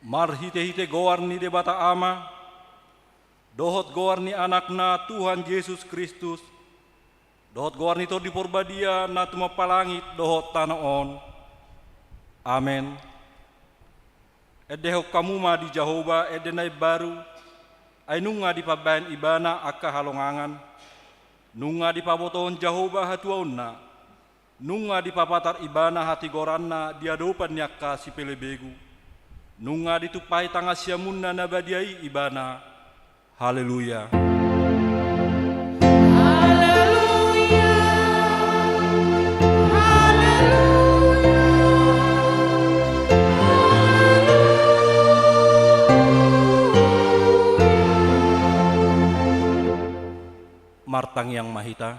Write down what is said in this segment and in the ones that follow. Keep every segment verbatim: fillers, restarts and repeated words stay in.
Marhite-hite goar ni Debata Ama, dohot goar ni Anakna Tuhan Jesus Kristus, dohot goar ni Tondi Porbadia na tumompa langit dohot tano on. Amen. Endehon hamu ma di Jahowa ende na imbaru, ai nunga dipambahen Ibana angka halongangan. Nunga dipabotohon Jahowa hatuaonna. Nunga dipapatar Ibana hatigoranna di adopan ni angka sipelebegu. Nunga ditumpahi tangan siamunna na badia i Ibana. Haleluya. Haleluya. Haleluya. Haleluya. Martangiang ma hita.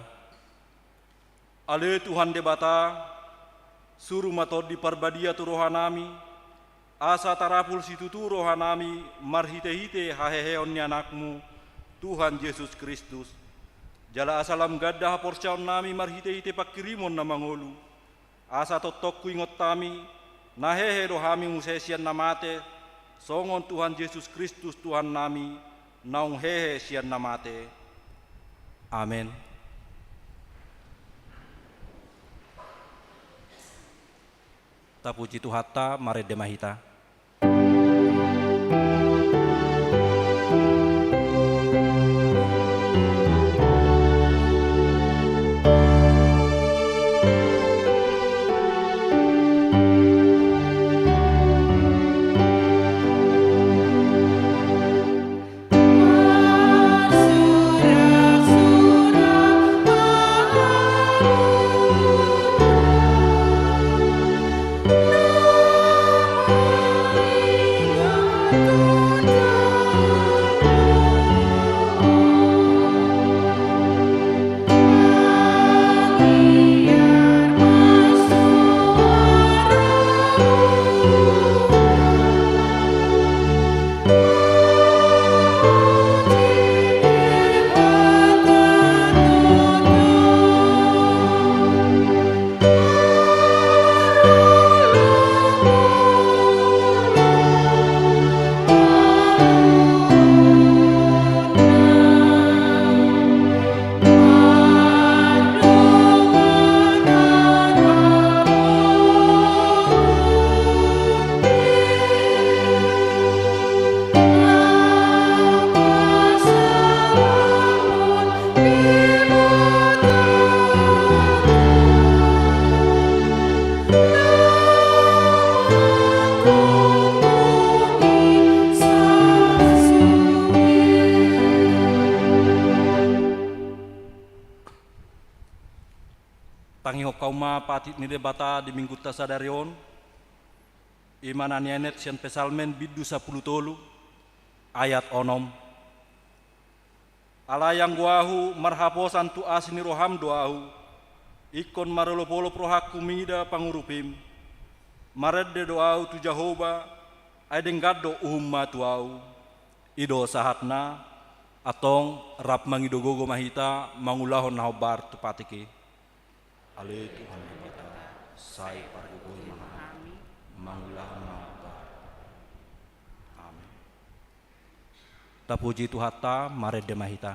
Ale Tuhan Debata, suru ma Tondi Parbadia tu rohanami, asa tarapul situtu rohanami marhite-hite haheheon ni Anakmu, Tuhan Jesus Kristus. Jala asa lam ganda haporseaonnami marhite-hite pangkirimon na mangolu. Asa tongtong huingot hami, na hehe do hami muse sian na mate, songon Tuhan Jesus Kristus Tuhannami, naung hehe sian na mate. Amen. Tapuji Tuhanta, marende ma hita. Tangihon hamu ma patik ni Debata di Minggunta sadari on, i ma na nienet sian Psalmen bindu sampulu tolu, ayat onom. Alai anggo ahu marhaposan tu asi ni roham do ahu, ingkon marolop-olop rohangku mida pangurupim. Marende do ahu tu Jahowa, ai denggan do uhumna tu ahu. I do sahatna, antong rap mangido gogo ma hita mangulahon na hombar tu patik i. Ale Tuhan Debata, sai pargogoi ma hami mangulahon na hombar. Amen. Tapuji Tuhanta, marende ma hita.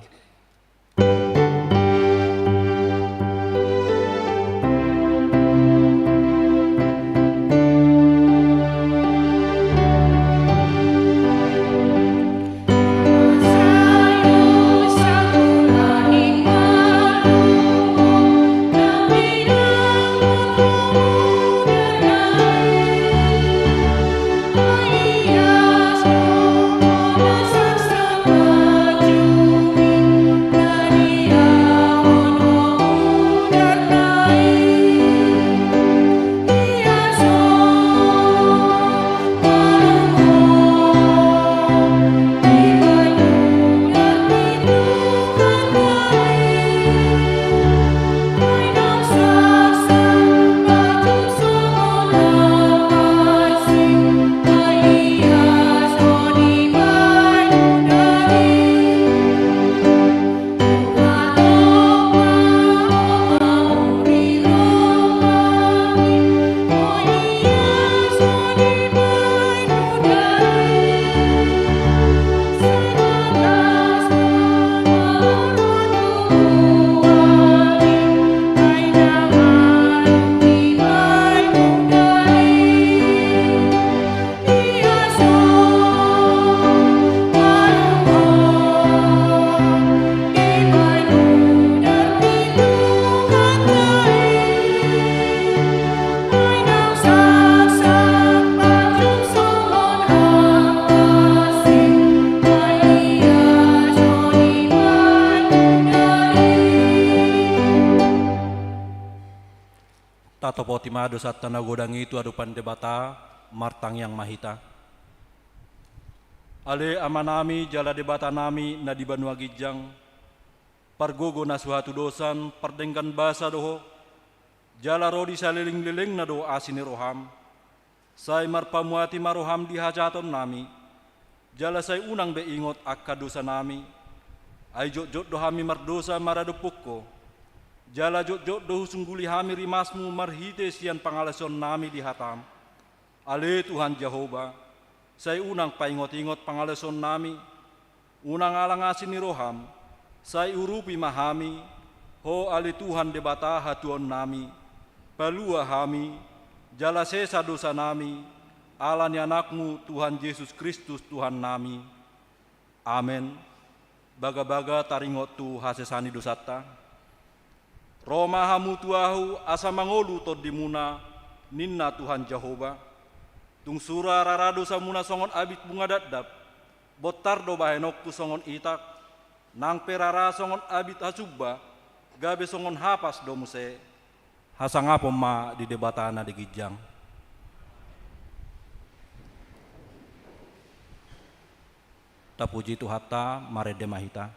ma dosanta na godang i tu adopan Debata, martangiang ma hita. Ale Amanami jala Debatanami na di banua ginjang, pargogo na so hatudosan, pardenggan basa do Ho, jala ro di salelenglelengna do asi ni roham. Sai marpamuati ma roham di hajahatonnami, jala sai unang be ingot angka dosanami. Ai jotjot do hami mardosa maradophon Ho, jala jotjot do husungguli hami rimasmu marhite sian pangalaosionnami di hatam. Ale Tuhan Jahowa, sai unang paingotingot pangalaosionnami, unang alang asi ni roham, sai urupi ma hami, Ho ale Tuhan Debata hatuaonnami, palua hami, jala sesa dosanami, ala ni Anakmu Tuhan Jesus Kristus Tuhannami. Amen. Bagabaga taringot tu hasesaan ni dosanta. Ro ma hamu tu Ahu asa mangolu tondimuna, ninna Tuhan Jahowa. Tung sura rara dosamuna songon abit bunga dapdap, bontar do bahenonku songon itak, nang pe rara songon abit hasumba, gabe songon hapas do muse. Hasangapon ma di Debata na di ginjang. Tapuji Tuhanta, marende ma hita.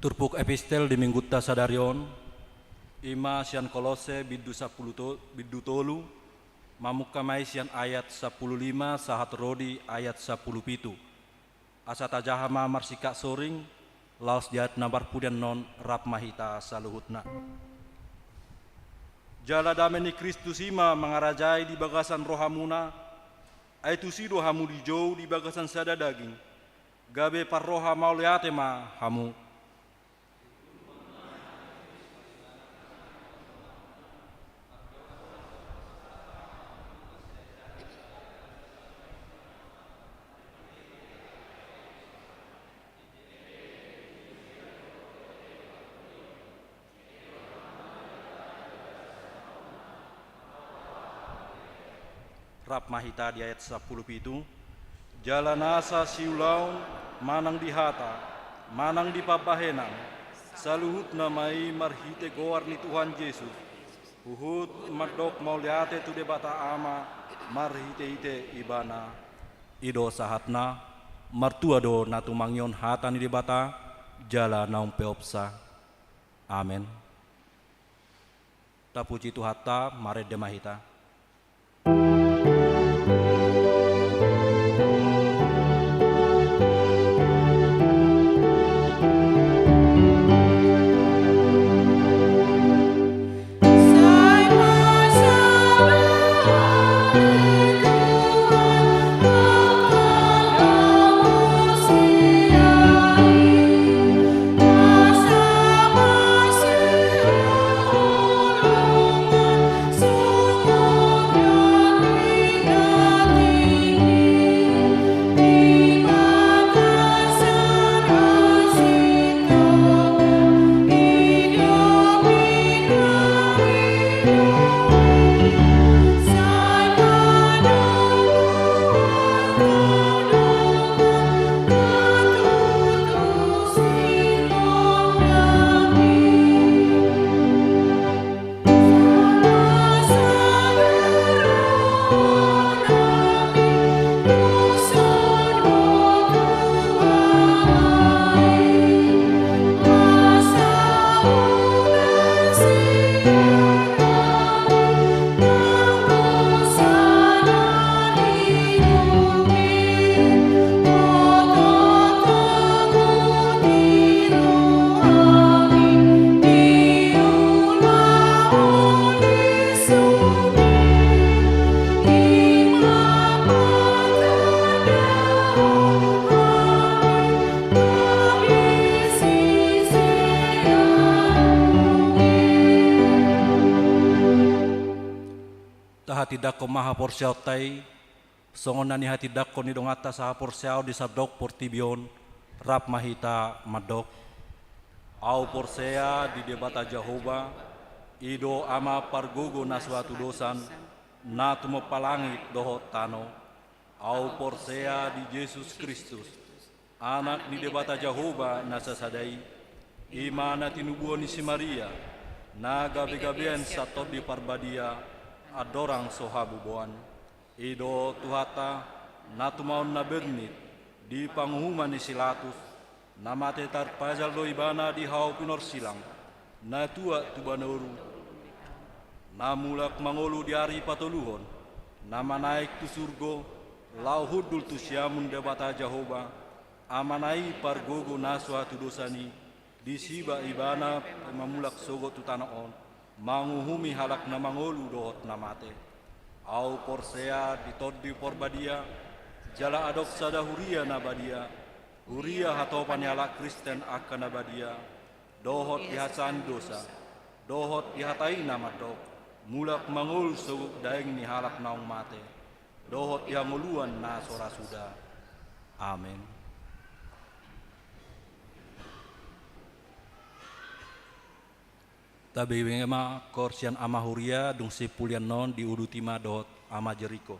Turpuk epistel di minggunta sadari on, i ma sian Kolosse bindu sampulu to-, bindu tolu, mamungka ma i sian ayat sampulu lima sahat ro di ayat sampulu pitu. Asa tajaha ma marsingkat soring, laos di ayat na marpudi annon rap ma hita saluhutna. Jala dame ni Kristus i ma mangarajai di bagasan rohamuna, ai tusi do hamu dijou di bagasan sada daging, gabe parroha mauliate ma hamu. Rap ma hita di ayat sampulu pitu. Jala nasa siulaon, manang di hata, manang di pambahenan, saluhutna ma i marhite goar ni Tuhan Jesus, huhut mandok mauliate tu Debata Ama marhitehite Ibana. I do sahatna. Martua do na tumangihon hata ni Debata, jala na umpeopsa. Amen. Tapuji Tuhanta, marende ma hita. Tindangkon ma haporseaonta i, songon na nihatindangkon ni donganta sahaporseaon di sandok portibi on, rap ma hita mandok. Ahu porsea di Debata Jahowa, i do Ama pargogo na so hatudosan, na tumompa langit dohot tano. Ahu porsea di Jesus Kristus, Anak ni Debata Jahowa na sasada i, i ma na tinubuan ni si Maria, na gabegabean sian Tondi Parbadia, andorang so habuboan. I do Tuhanta, na tumaon na bernit, di panguhuman ni si Latus, na mate tarpajal do ibana di hau pinorsilang, na tuat tu banua toru, na mulak mangolu di ari patoluhon, na manaek tu surgo, laho hundul tu siamun Debata Jahowa, Amana i pargogo na so hatudosan i, disi ma ibana pe mamulak sogot tu tano on, manguhumi halak na mangolu dohot na mate. Ahu porsea di Tondi Parbadia, jala adong sada huria na badia, huria hatopan ni halak Kristen angka na badia, dohot di hasesaan ni dosa, dohot di hata i na mandok, mulak mangolu sogot daeng ni halak naung mate, dohot di hangoluan na so ra suda. Amen. Tabege ma koor sian Ama Huria, dung simpulian on diuduti ma dohot Ama Jeriko.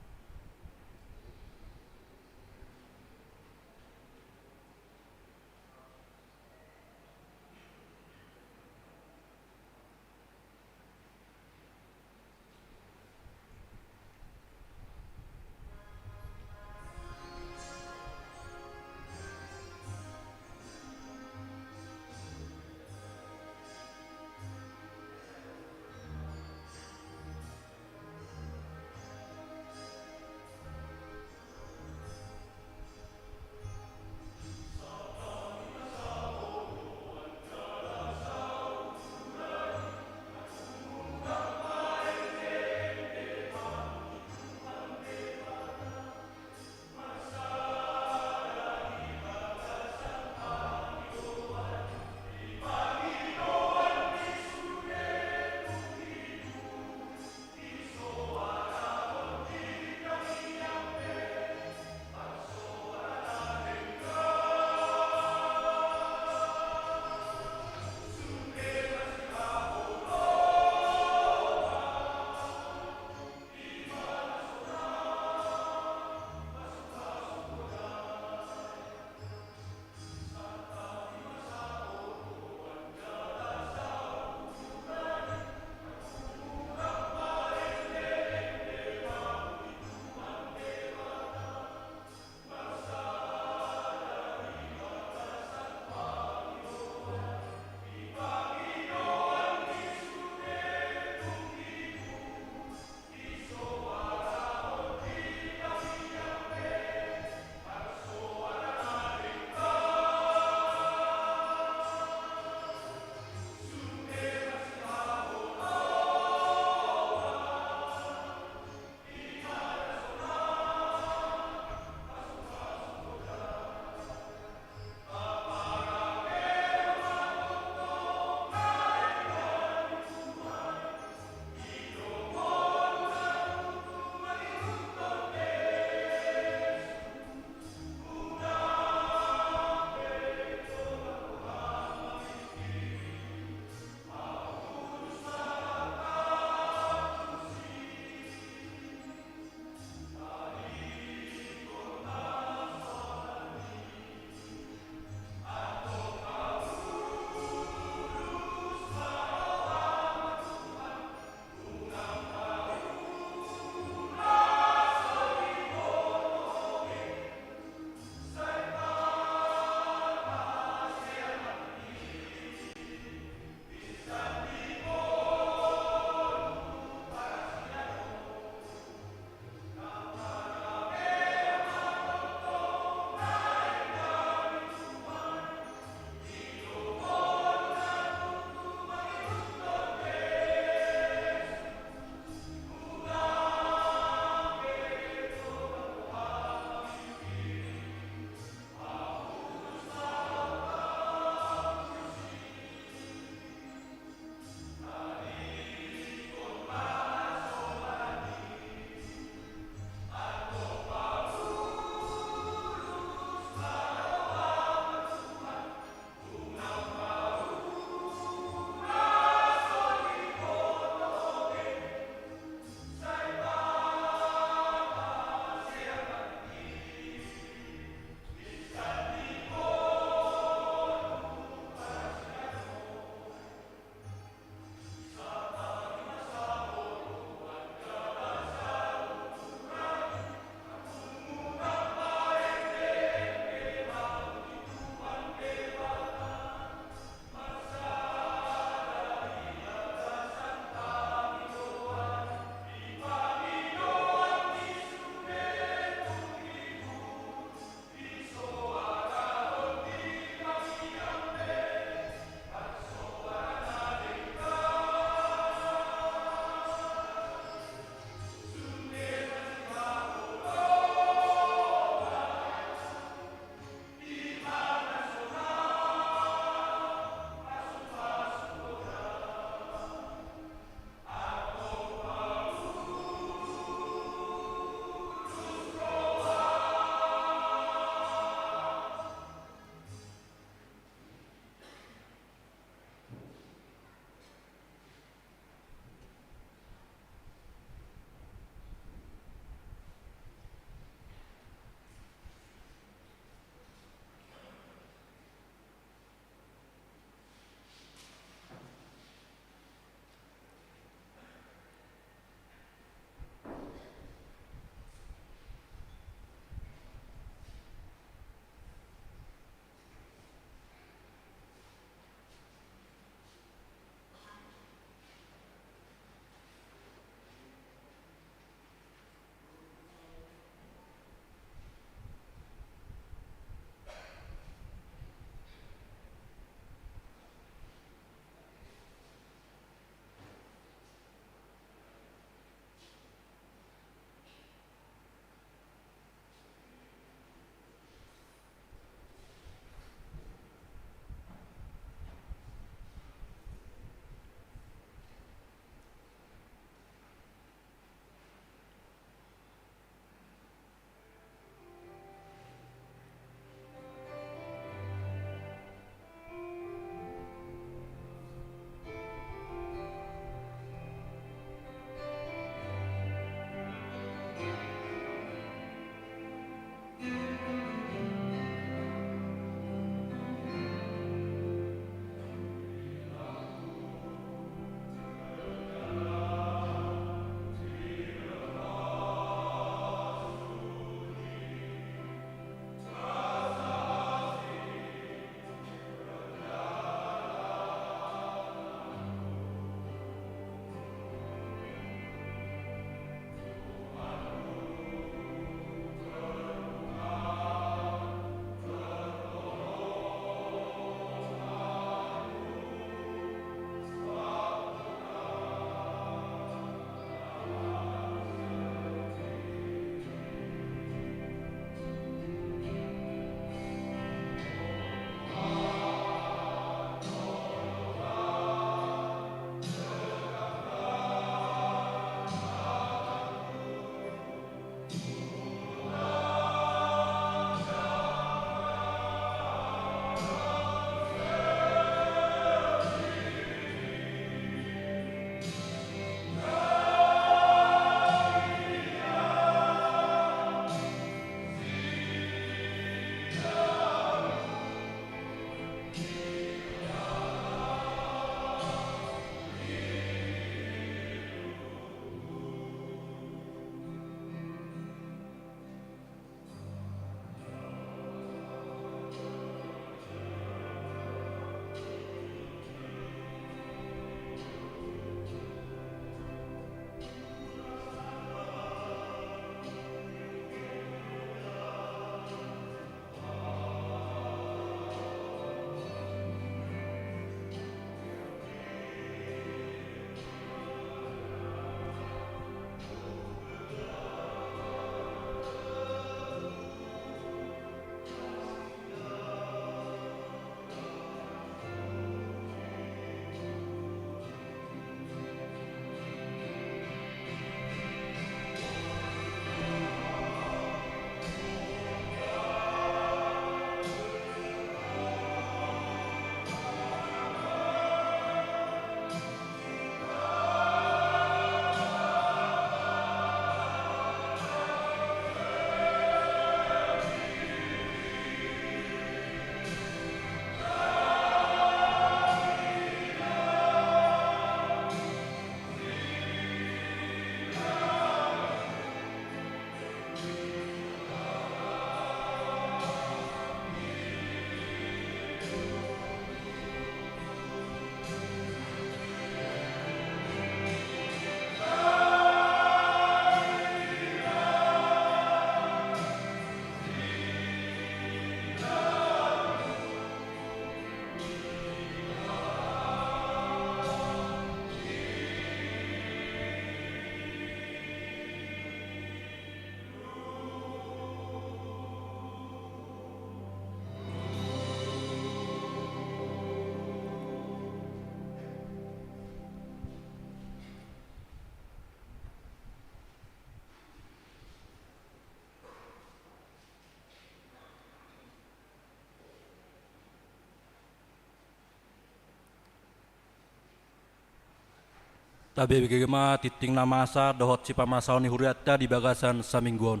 Tabege ma tingting na masa dohot sipamasaon ni hurianta di bagasan saminggu on.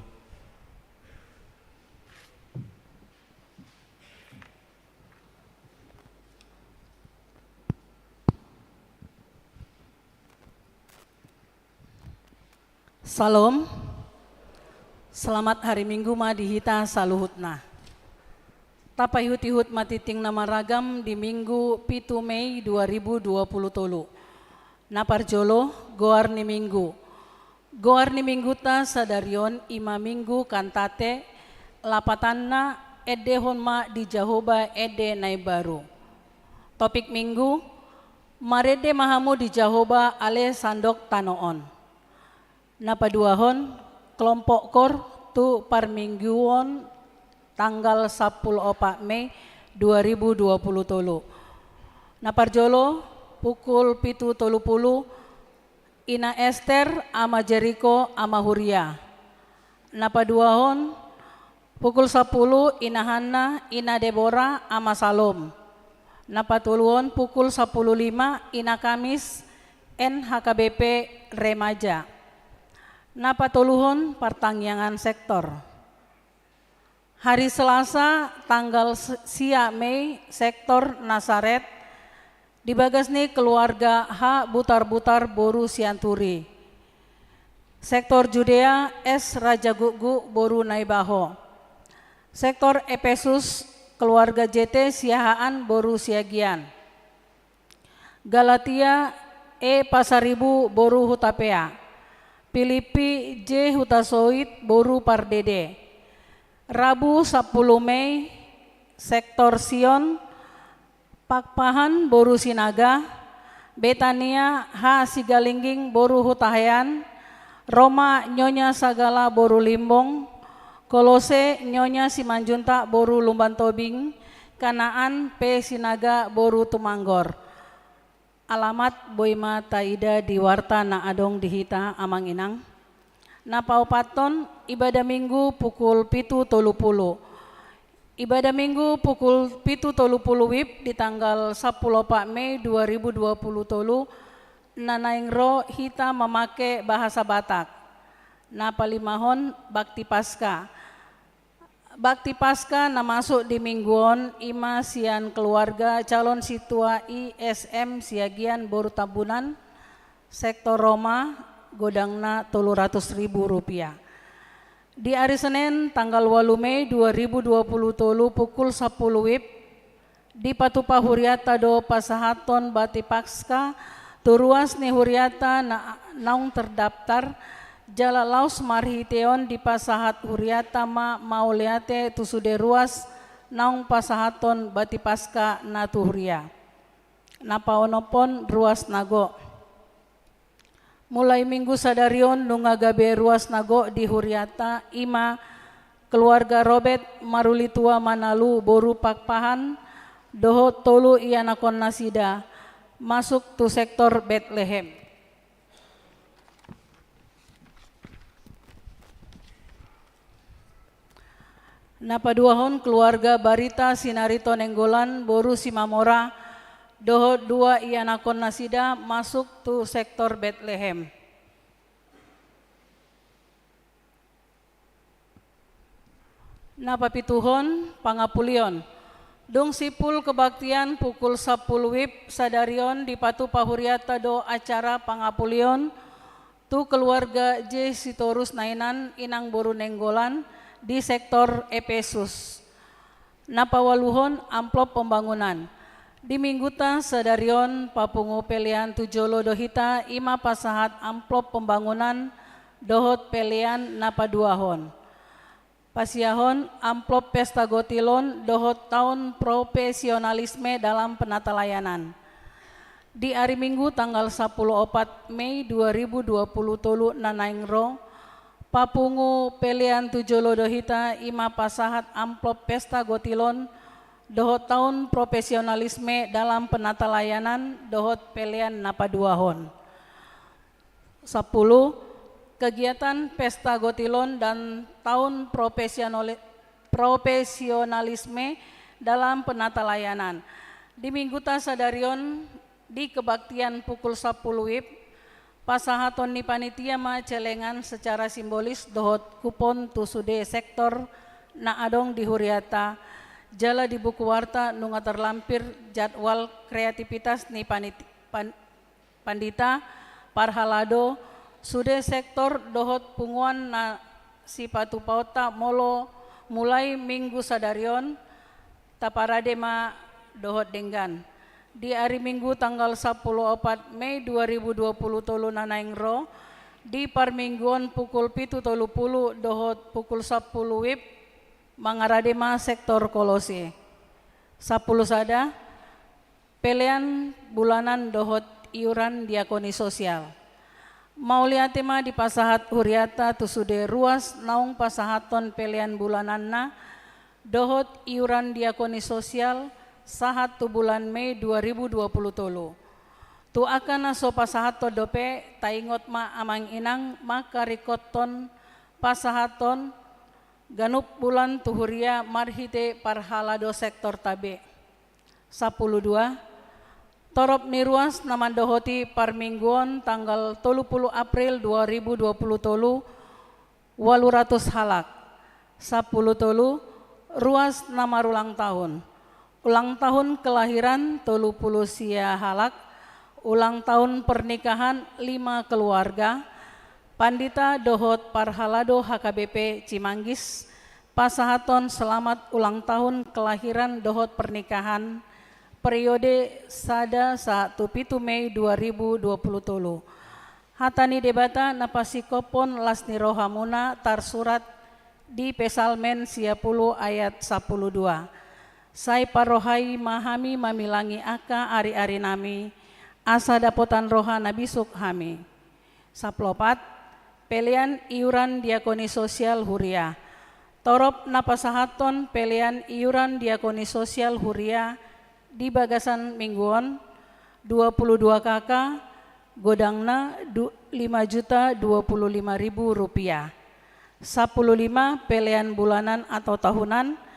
Salom. Selamat hari Minggu ma di hita saluhutna. Tapaihut-ihut ma tingting na maragam di Minggu pitu Mei dua ribu dua puluh tolu. Na parjolo, goar ni Minggu. Goar ni Mingguta sadari on i ma Minggu Kantate, lapatanna, Endehon ma di Jahowa ende na imbaru. Topik Minggu, Marende ma hamu di Jahowa ale sandok tano on. Na paduahon, kelompok KOR tu parmingguon tanggal sampulu opat Mei dua ribu dua puluh tolu. Na parjolo, pukul pitu tolu pulu, Ina Ester, Ama Jeriko, Ama Huria. Na paduahon, pukul sampulu, Ina Hanna, Ina Debora, Ama Salom. Na patoluhon, pukul sampulu lima, Ina Kamis, N H K B P Remaja. Na patoluhon, partangiangan sektor. Hari Selasa, tanggal s-, sia Mei, sektor Nasaret, di bagas ni keluarga H Butar-Butar boru Sianturi. Sektor Judea S Rajagukguk boru Naibaho. Sektor Epesus, keluarga J T Siahaan boru Siagian. Galatia E Pasaribu boru Hutapea. Pilippi J Hutasoit boru Pardede. Rabu sampulu Mei, sektor Sion, Pakpahan boru Sinaga, Betania H Sigalingging boru Hutahean, Roma Nyonya Sagala boru Limbong, Kolose Nyonya Simanjuntak boru Lumban Tobing, Kanaan P Sinaga boru Tumanggor. Alamat boi ma taida di warta na adong di hita, Amang Inang. Na paopathon, ibadah Minggu pukul pitu tolu pulu. Ibadah Minggu pukul pitu tolu pulu WIB di tanggal sampulu opat Mei dua ribu dua puluh tolu, na naeng ro hita mamake bahasa Batak. Na palimahon, Bakti Paskah. Bakti Paskah na masuk di Minggu on i ma sian keluarga calon sintua I S M Siagian boru Tambunan, sektor Roma, godangna tolu ratus ribu rupiah. Di ari Senen, tanggal ualu Mei dua ribu dua puluh tolu, pukul sampulu WIB, dipatupa hurianta do pasahathon Bakti Paskah tu ruas ni hurianta na, naung terdaftar, jala laos marhite on dipasahat hurianta ma mauliate tu sude ruas naung pasahathon Bakti Paskah na tu huria. Na paonomhon, ruas na gok. Mulai Minggu sadari on nunga gabe ruas na gok di hurianta, i ma keluarga Robert Marulitua Manalu boru Pakpahan dohot tolu ianakhonnasida, masuk tu sektor Betlehem. Na paduahon, keluarga Barita Sinarito Nainggolan boru Simamora dohot dua ianakhonnasida, masuk tu sektor Betlehem. Na papituhon, pangapulion. Dung simpul kebaktian pukul sampulu WIB sadari on, dipatupa hurianta do acara pangapulion tu keluarga J Sitorus Nainan, Inang boru Nainggolan, di sektor Epesus. Na paualuhon, amplop pembangunan. Di Mingguta sadari on, papungu pelean tu jolo do hita, i ma pasahat amplop pembangunan dohot pelean na paduahon. Pasiahon amplop pesta gotilon dohot taon profesionalisme dalam penatalayanan. Di ari Minggu tanggal sampulu opat Mei dua ribu dua puluh tolu na naeng ro, papungu pelean tu jolo do hita, i ma pasahat amplop pesta gotilon dohot taon profesionalisme dalam penatalayanan dohot pelean na paduahon. Sampulu, kegiatan pesta gotilon dan taon profesionali-, profesionalisme dalam penatalayanan. Di Mingguta sadari on, di kebaktian pukul sampulu WIB, Pasahaton ni panitia ma celengan secara simbolis dohot kupon tu sude sektor na adong di huriata, jala di buku warta nunga terlampir jadwal kreativitas ni paniti-, pan-, pandita, parhalado, sude sektor dohot punguan na sipatupaonta molo mulai minggu sadari on, taparade ma dohot denggan. Di ari Minggu tanggal sampulu opat Mei dua ribu dua puluh tolu na naeng ro, di parmingguon pukul pitu tolu pulu dohot pukul sampulu wib, mangarade ma sektor Kolose. Sampulu sada, pelean bulanan dohot iuran diakoni sosial. Mauliate ma dipasahat huriata tu sude ruas naung pasahathon pelean bulananna dohot iuran diakoni sosial sahat tu bulan Mei dua ribu dua puluh tolu. Tu angka na so pasahathon dope, taingot ma amang inang mangkaringkothon pasahathon ganup bulan tu huria marhite parhalado sektorta be. Sampulu dua, torop ni ruas na mandohoti parmingguon tanggal tolu pulu April dua ribu dua puluh tolu, ualu ratus halak. Sampulu tolu, ruas na marulang tahun. Ulang tahun kelahiran tolu pulu sia halak, ulang tahun pernikahan lima keluarga, pandita dohot parhalado H K B P Cimanggis, pasahathon selamat ulang tahun kelahiran dohot pernikahan periode sada sahat tu pitu Mei dua ribu dua puluh tolu. Hata ni Debata na pasingkophon las ni rohamuna tarsurat di Psalmen sia pulu ayat sampulu dua. Sai parrohai ma hami mamilangi angka ari-arinami, asa dapotan roha na bisuk hami. Sampulu opat, pelean iuran diakoni sosial huria. Torop na pasahathon pelean iuran diakoni sosial huria di bagasan minggu on, dua pulu dua K K, godangna du-, lima juta dua pulu lima ribu rupiah. Sampulu lima, pelean bulanan atau tahunan,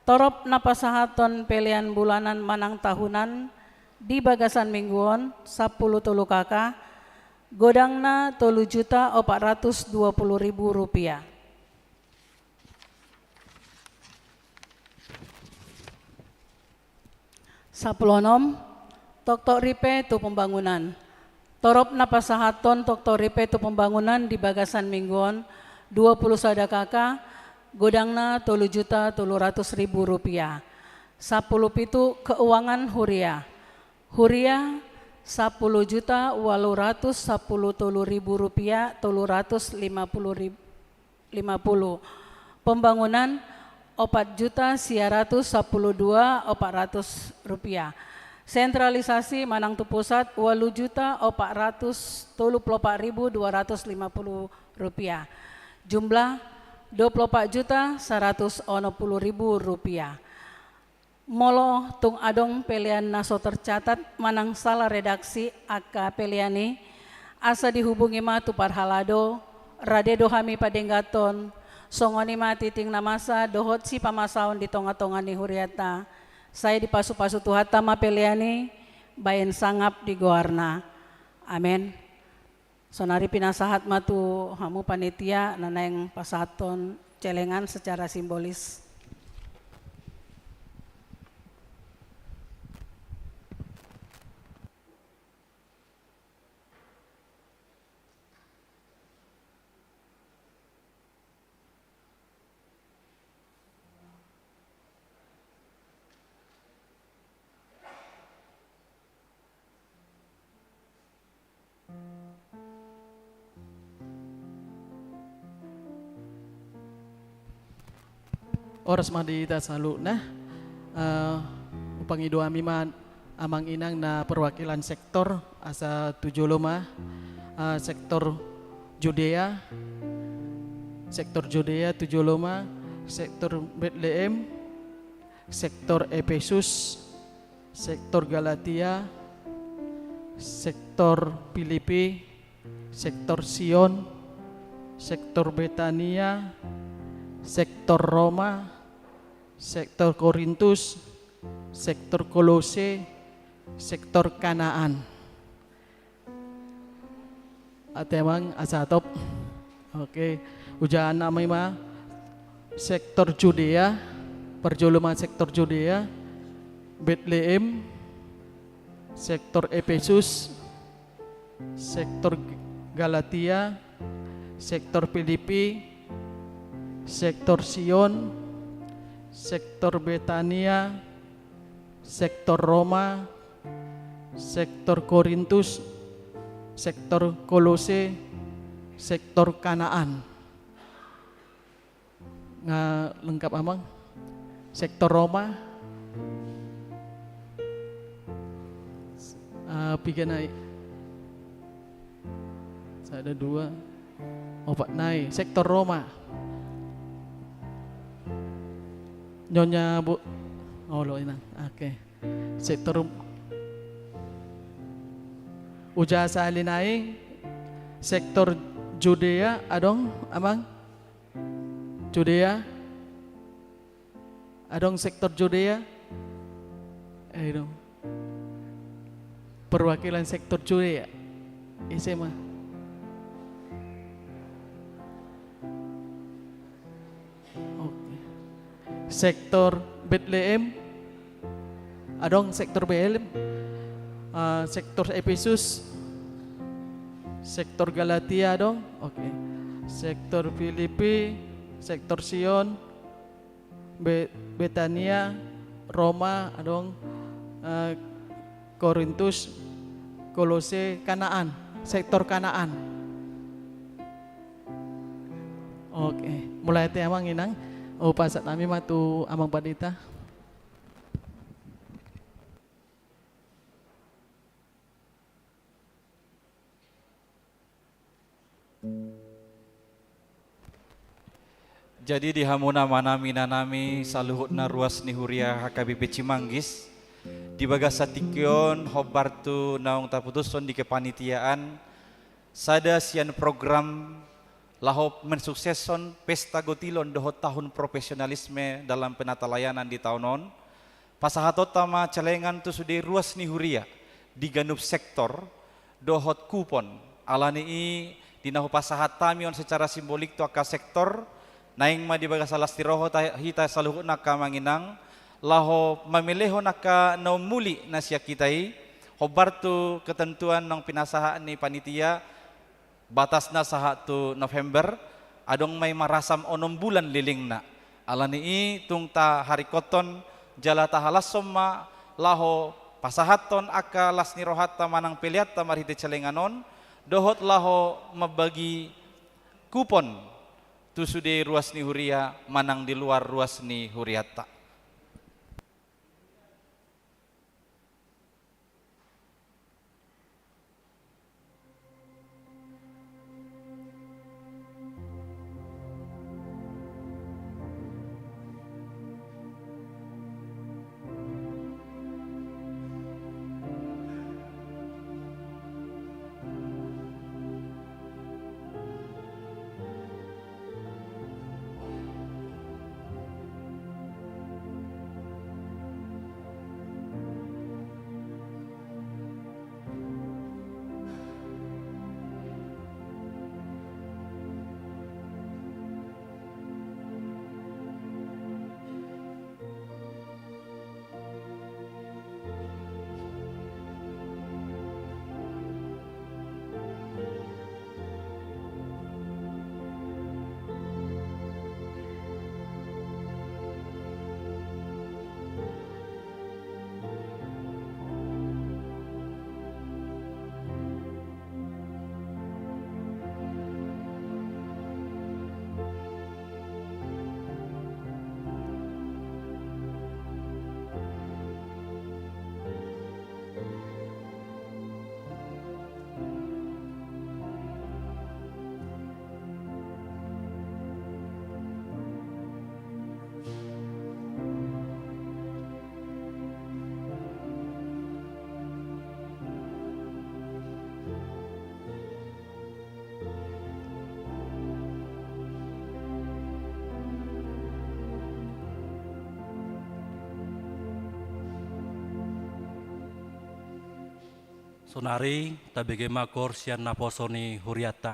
torop na pasahathon pelean bulanan manang tahunan di bagasan minggu on, sampulu tolu K K, godangna tolu juta opat ratus dua pulu ribu rupiah. Sampulu onom, toktok ripe tu pembangunan. Torop na pasahathon toktok ripe tu pembangunan di bagasan minggu on, dua pulu sada K K, godangna tolu juta tolu ratus ribu rupiah. Sampulu pitu, keuangan huria. Huria, sampulu juta ualu ratus sampulu tolu ribu rupiah tolu ratus lima pulu ribu, lima pulu. Pembangunan, opat juta sia ratus sampulu dua opat ratus rupiah. Sentralisasi manang tu pusat, ualu juta opat ratus tolu pulu opat ribu dua ratus lima pulu rupiah. Jumlah, dua pulu opat juta saratus onom pulu ribu rupiah. Molo tung adong pelean na so tercatat manang salah redaksi angka pelean i, asa dihubungi ma tu parhalado, rade do hami padenggathon, songon i ma titik na masa dohot sipamasaon di tonga-tonga ni huriata. Sai dipasu-pasu Tuhanta ma pelean i, baen sangap di goarna. Amen. Saonari pinasahat ma tu hamu panitia na naeng pasahathon celengan secara simbolis. Horas ma di hita saluhutna. Eh, hupangido hami ma amang inang na perwakilan sektor, asa tu jolo ma, eh, sektor Judea, sektor Judea tu jolo ma, sektor Betlehem, sektor Efesus, sektor Galatia, sektor Filipi, sektor Sion, sektor Betania, sektor Roma, sektor Korintus, sektor Kolose, sektor Kanaan. Ate amang, asa hatop. Oke. Ujahan nami ma sektor Judea, parjolo ma sektor Judea, Betlehem, sektor Epesus, sektor Galatia, sektor Filipi, sektor Sion, sektor Betania, sektor Roma, sektor Korintus, sektor Kolose, sektor Kanaan. Nga lengkap amang. Sektor Roma. Ah, piga nai? Sada, dua, opat nai. Sektor Roma. Nyonya Bu. Olo, inang. Oke. Sektor Rum-, ujaha sahali nai. Sektor Judea adong amang? Judea? Adong sektor Judea? Ayo dong. Perwakilan sektor Judea. Ise ma? Oke. Sektor Betlehem. Adong sektor Betlehem. Ah, sektor Epesus. Sektor Galatia adong. Oke. Sektor Filipi, sektor Sion, Be-, Betania, Roma adong, eh, Korintus, Kolose, Kanaan, sektor Kanaan. Oke, mauliate amang inang, hupasahat hami ma tu amang pandita. Jadi di hamu amanami, inanami, saluhutna ruas ni huria H K B P Cimanggis, di bagasan tingki on hombar tu naung taputushon di kepanitiaan, sada sian program laho mensukseshon pesta gotilon dohot tahun profesionalisme dalam penatalayanan di taon on, pasahatonta ma celengan tu sude ruas ni huria di ganup sektor dohot kupon. Alani i, di na hupasahat hami on secara simbolik tu angka sektor, naeng ma di bagasan las ni roha ta-, hita saluhutna angka amang inang, laho mamelehon angka na ummuli na sian hita i, hombar tu ketentuan naung pinasahat ni panitia, batasna sahat tu November, adong ma i marasam onom bulan lelengna. Alani i tung taharingkothon jala tahalashon ma laho pasahathon angka las ni rohanta manang peleanta marhite celengan on, dohot laho mambagi kupon tu sude ruas ni huria manang di luar ruas ni hurianta. Saonari tabege ma koor sian naposo ni hurianta.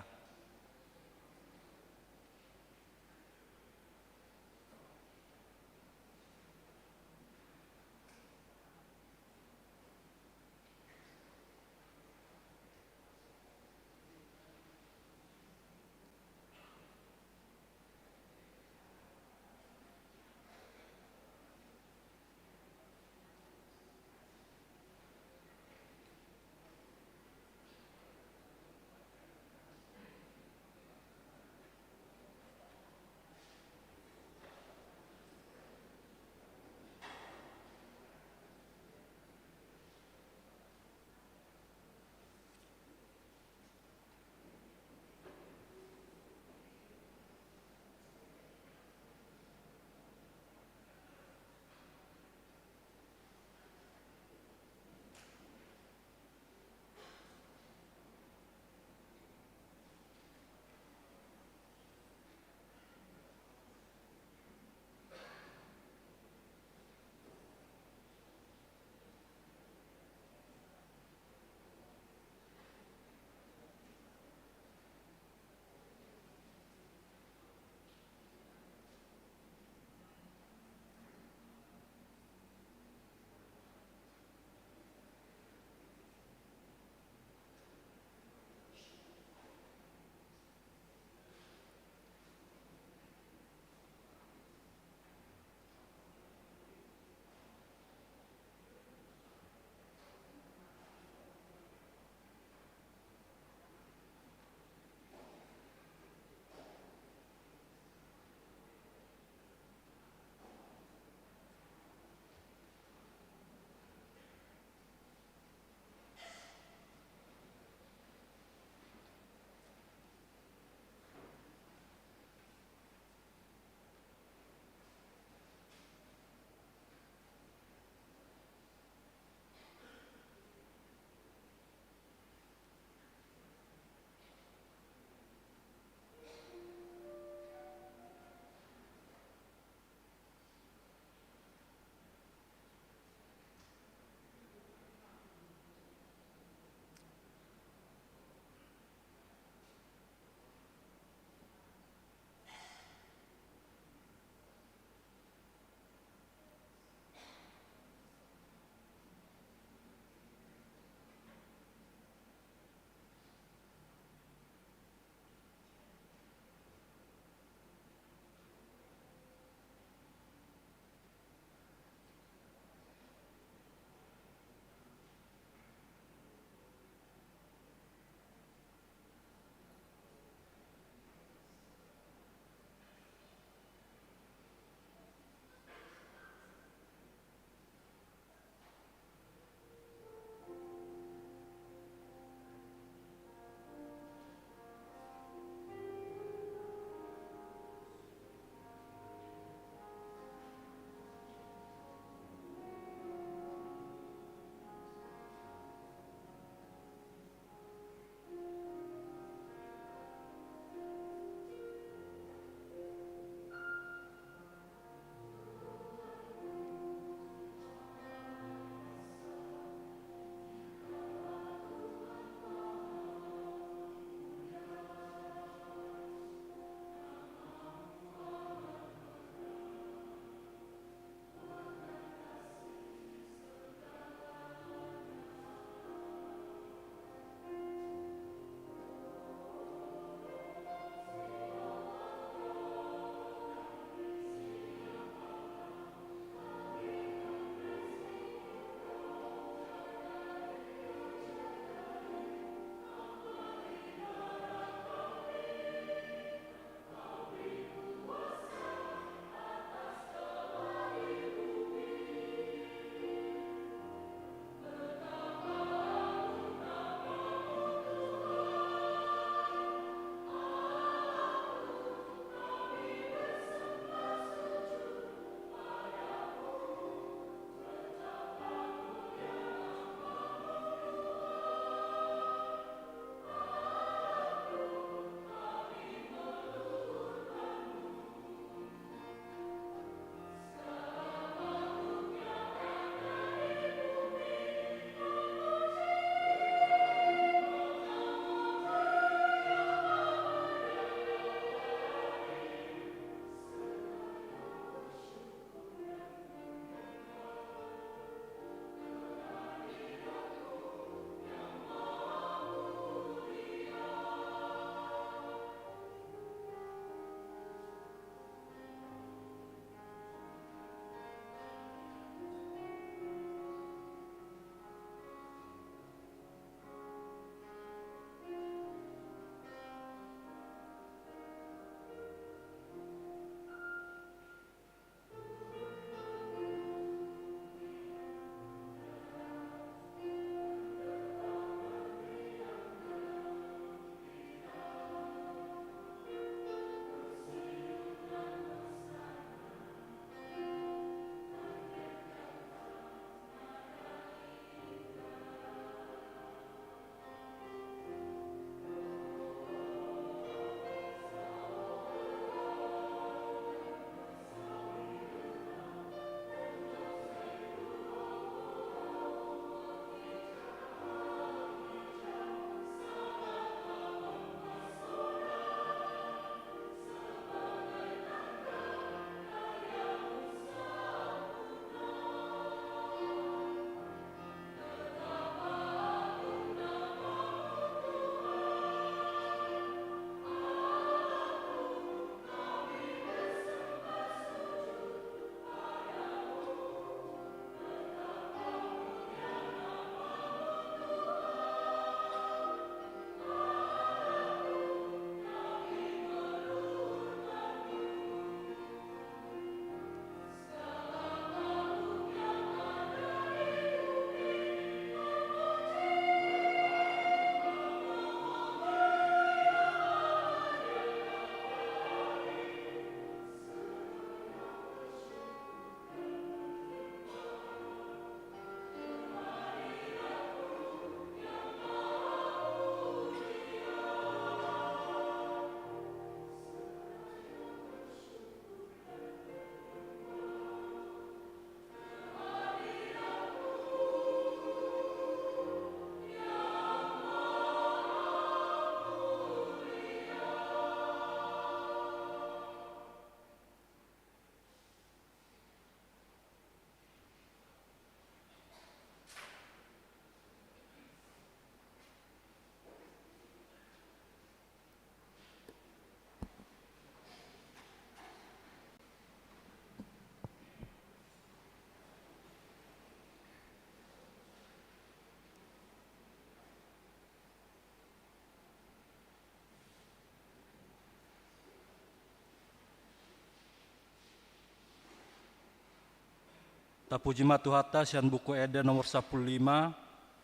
Tapuji ma Tuhanta sian Buku Ende nomor sampulu lima,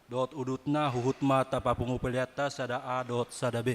dohot udutna huhut ma tapapungu peleanta sada A dohot sada B.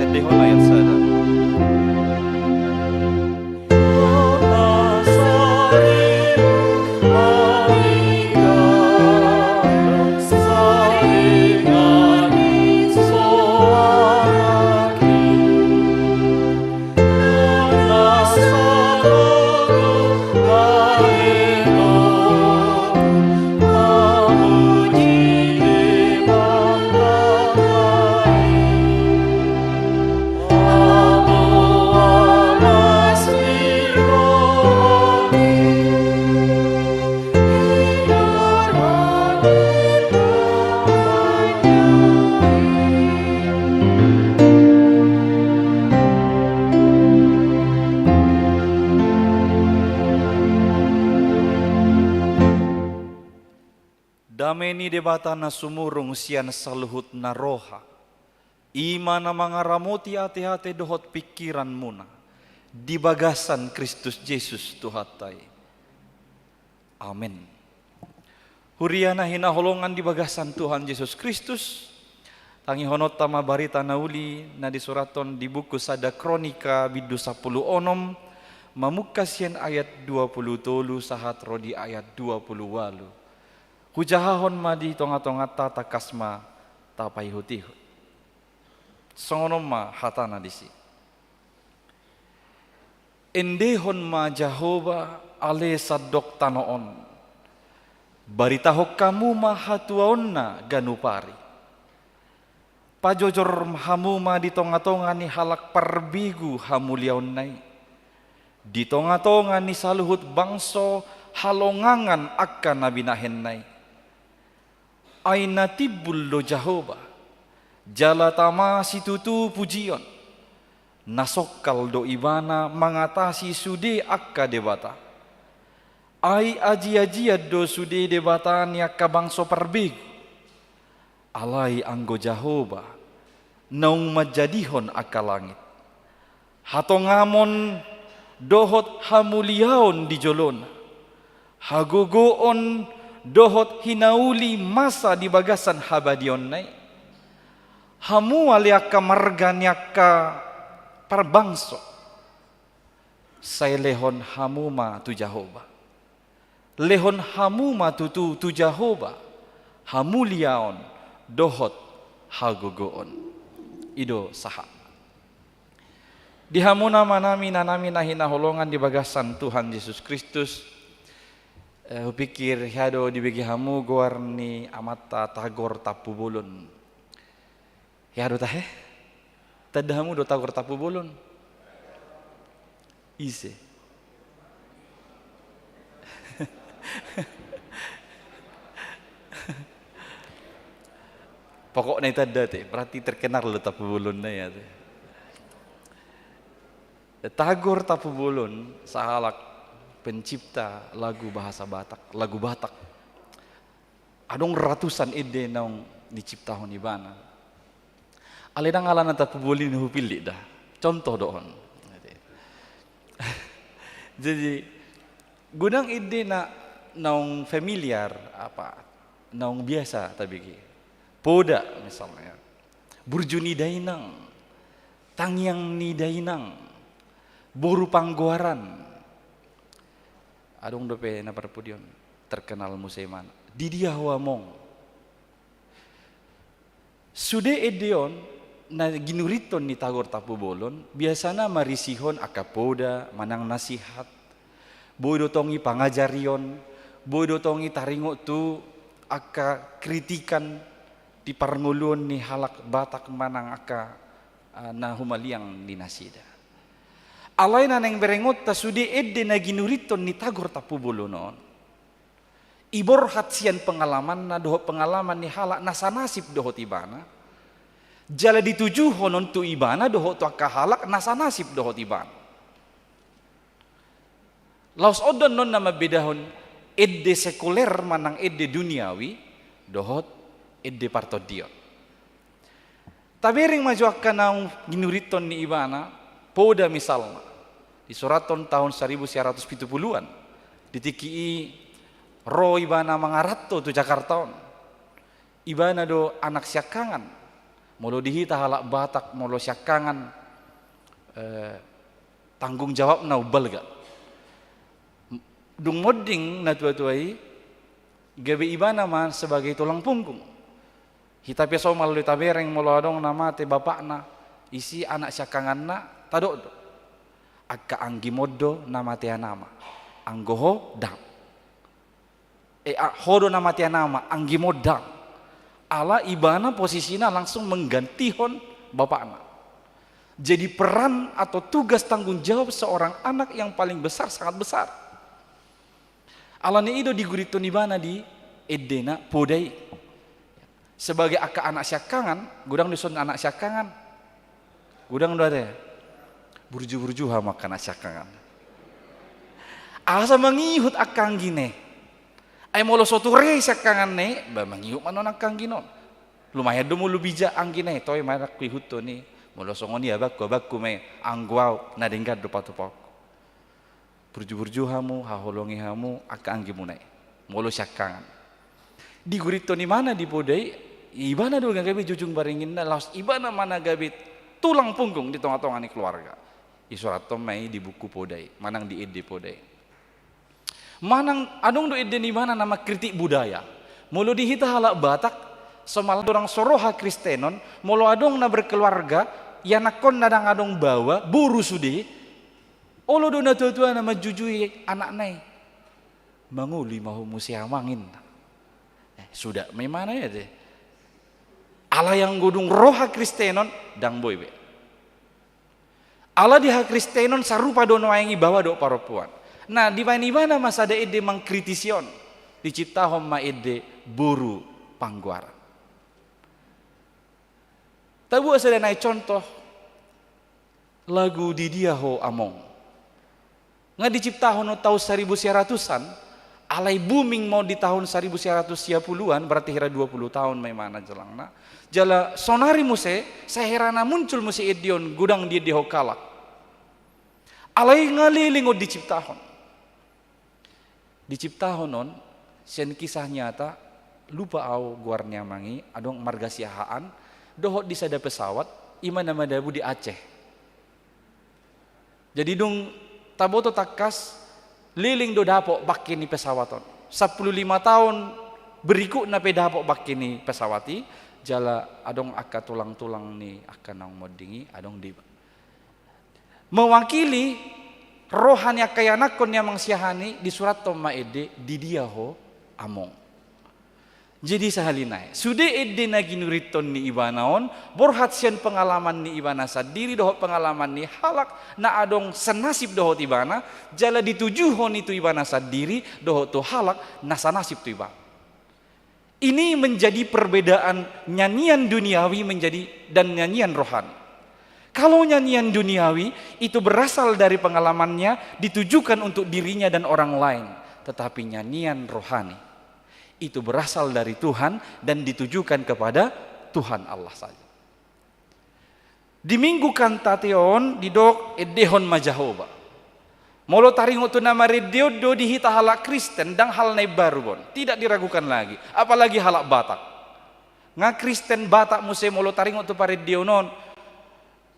Tendehon ayat sada. Dame ni Debata na sumurung sian saluhut na roha, i ma na mangaramoti ateate dohot pingkiranmuna di bagasan Kristus Jesus Tuhanta i. Amen. Huria na hinaholongan di bagasan Tuhan Jesus Kristus, tangihononta ma barita na uli na disurathon di buku Sada Kronika bindu sampulu onom, Mamungka sian ayat dua pulu tolu sahat ro di ayat dua pulu ualu. Hujahahon ma di tonga-tonganta, tangkas ma tapaihut-ihut. Songon on ma hatana disi. Endehon ma Jahowa ale sandok tano on. Baritahon hamu ma hatuaonna ganup ari. Pajojor hamu ma di tonga-tonga ni halak parbegu hamuliaonna i. Di tonga-tonga ni saluhut bangso halongangan angka na binahenna i. Ai na timbul do Jahowa, jala tama situtu pujion. Na songkal do ibana mangatasi sude angka debata. Ai aji-ajian do sude debata ni angka bangso parbegu. Alai anggo Jahowa, naung manjadihon angka langit. Hatongamon dohot hamuliaon di jolona. Hagogoon dohot hinauli masa di bagasan habadiaonna i. Hamu ale angka marga ni angka parbangso. Sai lehon hamu ma tu Jahowa. Lehon hamu ma tutu tu Jahowa hamuliaon dohot hagogoon. I do sahat. Di hamu amanami, inanami na hinaholongan di bagasan Tuhan Jesus Kristus, eh, hupikir hea do dibege hamu goar ni amanta Tagor Tampubolon. Hea do tahe? Tanda hamu do Tagor Tampubolon? Ise? Pokokna i tanda te, berarti terkenal do Tampubolon na i ate. Tagor Tampubolon sahalak pencipta lagu bahasa Batak, lagu Batak. Adong ratusan ende naung diciptahon ibana. Alai ndang alana Tampubolon i hupillit da. Contoh do on. Jadi, godang ende na naung familiar, apa, naung biasa tabege. Poda misalna. Burju ni dainang, tangiang ni dainang, boru panggoaran. Adong dope na parpudi on, terkenal muse ibana. Di dia ho among. Sude ende on na ginurithon ni Tagor Tampubolon, biasana marisihon angka poda, manang nasihat. Boi do tong i pangajarion, boi do tong i taringot tu angka kritikan di parngoluon ni halak Batak manang angka, ah, na humaliang di nasida. Alai na naeng berengonta sude ende na ginurithon ni Tagor Tampubolon on. Iborhat sian pengalamanna dohot pengalaman ni halak na sanasib dohot ibana. Jala ditujuhon on tu ibana dohot tu angka halak na sanasib dohot ibana. Laos on do annon na mambedahon ende sekuler manang ende duniawi dohot ende partondion. Tabereng ma jo angka naung ginurithon ni ibana, poda misalna. Disurathon taon saribu sia ratus pitu puluan. Di tingki i ro ibana mangaranto tu Jakarta on. Ibana do anak siangkangan. Molo di hita halak Batak, molo siangkangan, eh, tanggung jawabna umbalga. Dung monding natua-tua i, gabe ibana ma sebagai tulang punggung. Hita pe somal do tabereng molo adong na mate bapakna, isi anak siangkanganna, tadok do. Angka anggimon do na mate anakna. Anggo ho, ndang. Eh, ah, ho do na mate anakna, anggimon ndang. Ala ibana posisina langsung menggantihon bapakna. Jadi peran atau tugas tanggung jawab seorang anak yang paling besar, sangat besar. Alani i do digurithon ibana di endena poda i. Sebagai angka anak siangkangan, godang dison anak siangkangan. Godang do ate. Burju-burju hamu angka anak siangkangan. Asa mangihut angka anggina i. Ai molo so ture siangkanganna i, ba mangihut ma annon angka anggina on. Lumayan do molo bija anggina i, toe ma huihuthon i. Molo songon i abangku, abangku ma i, anggo au na denggan do patupaonku. Burju-burju hamu, haholongi hamu angka anggimuna i. Molo siangkangan. Digurithon ibana di poda i, ibana do na gabe jujung baringinna, laos ibana ma na gabe tulang punggung di tonga-tonga ni keluarga. Isurathon ma i di buku poda i manang di ende poda i. Manang adong do ende ni ibana na mangkritik budaya. Molo di hita halak Batak, somal dorang so ro hakristenon, molo adong na berkeluarga, ianakhonna ndang adong baoa, boru sude, olo do natuatuana manjujui anakna i. Mangoli ma ho muse amang, ninna. Eh, suda ma imana i ate. Alai anggo dung ro hakristenon, ndang boi be. Ala di hakristenon sarupa do nuaeng i baoa dohot parompuan. Nah, dibaen ibana ma sada ende mangkritisi on, diciptahon ma ende boru panggoaran. Tabuat sada nai contoh lagu Di Dia Ho Among. Nga diciptahon tahun saribu sia ratusan, alai booming ma on di tahun saribu sia ratus sia puluhan, berarti hira dua puluh tahun ma imana jolangna. Jala sonari muse, sai herana muncul muse ende on godang diendehon halak. Alai nga leleng on diciptahon. Diciptahon on sian kisah nyata, lupa au goar ni amang i, adong marga Siahaan, dohot di sada pesawat, i ma na madabu di Aceh. Jadi dung taboto tangkas, leleng do dapot bangke ni pesawat on. Sampulu lima taon berikutna pe dapot bangke ni pesawat i, jala adong angka tulang-tulang ni angka naung monding i, adong di mewakili roha ni angka ianakhon ni amang Siahaan i, disurathon ma ende, Di Dia Ho Among. Jadi sahali nai, sude ende na ginurithon ni ibana on, borhat sian pengalaman ni ibana sandiri dohot pengalaman ni halak na adong senasib dohot ibana, jala ditujuhon i tu ibana sandiri dohot tu halak na senasib tu ibana. Ini menjadi perbedaan nyanyian duniawi menjadi, dan nyanyian rohani. Kalau nyanyian duniawi itu berasal dari pengalamannya, ditujukan untuk dirinya dan orang lain. Tetapi nyanyian rohani itu berasal dari Tuhan dan ditujukan kepada Tuhan Allah saja. Di Minggu Kantate on didok endehon ma Jahowa. Molo taringot tu na marende on do di hita halak Kristen, ndang hal na imbaru on. Tidak diragukan lagi. Apalagi halak Batak. Nga Kristen Batak muse molo taringot tu parendeon on,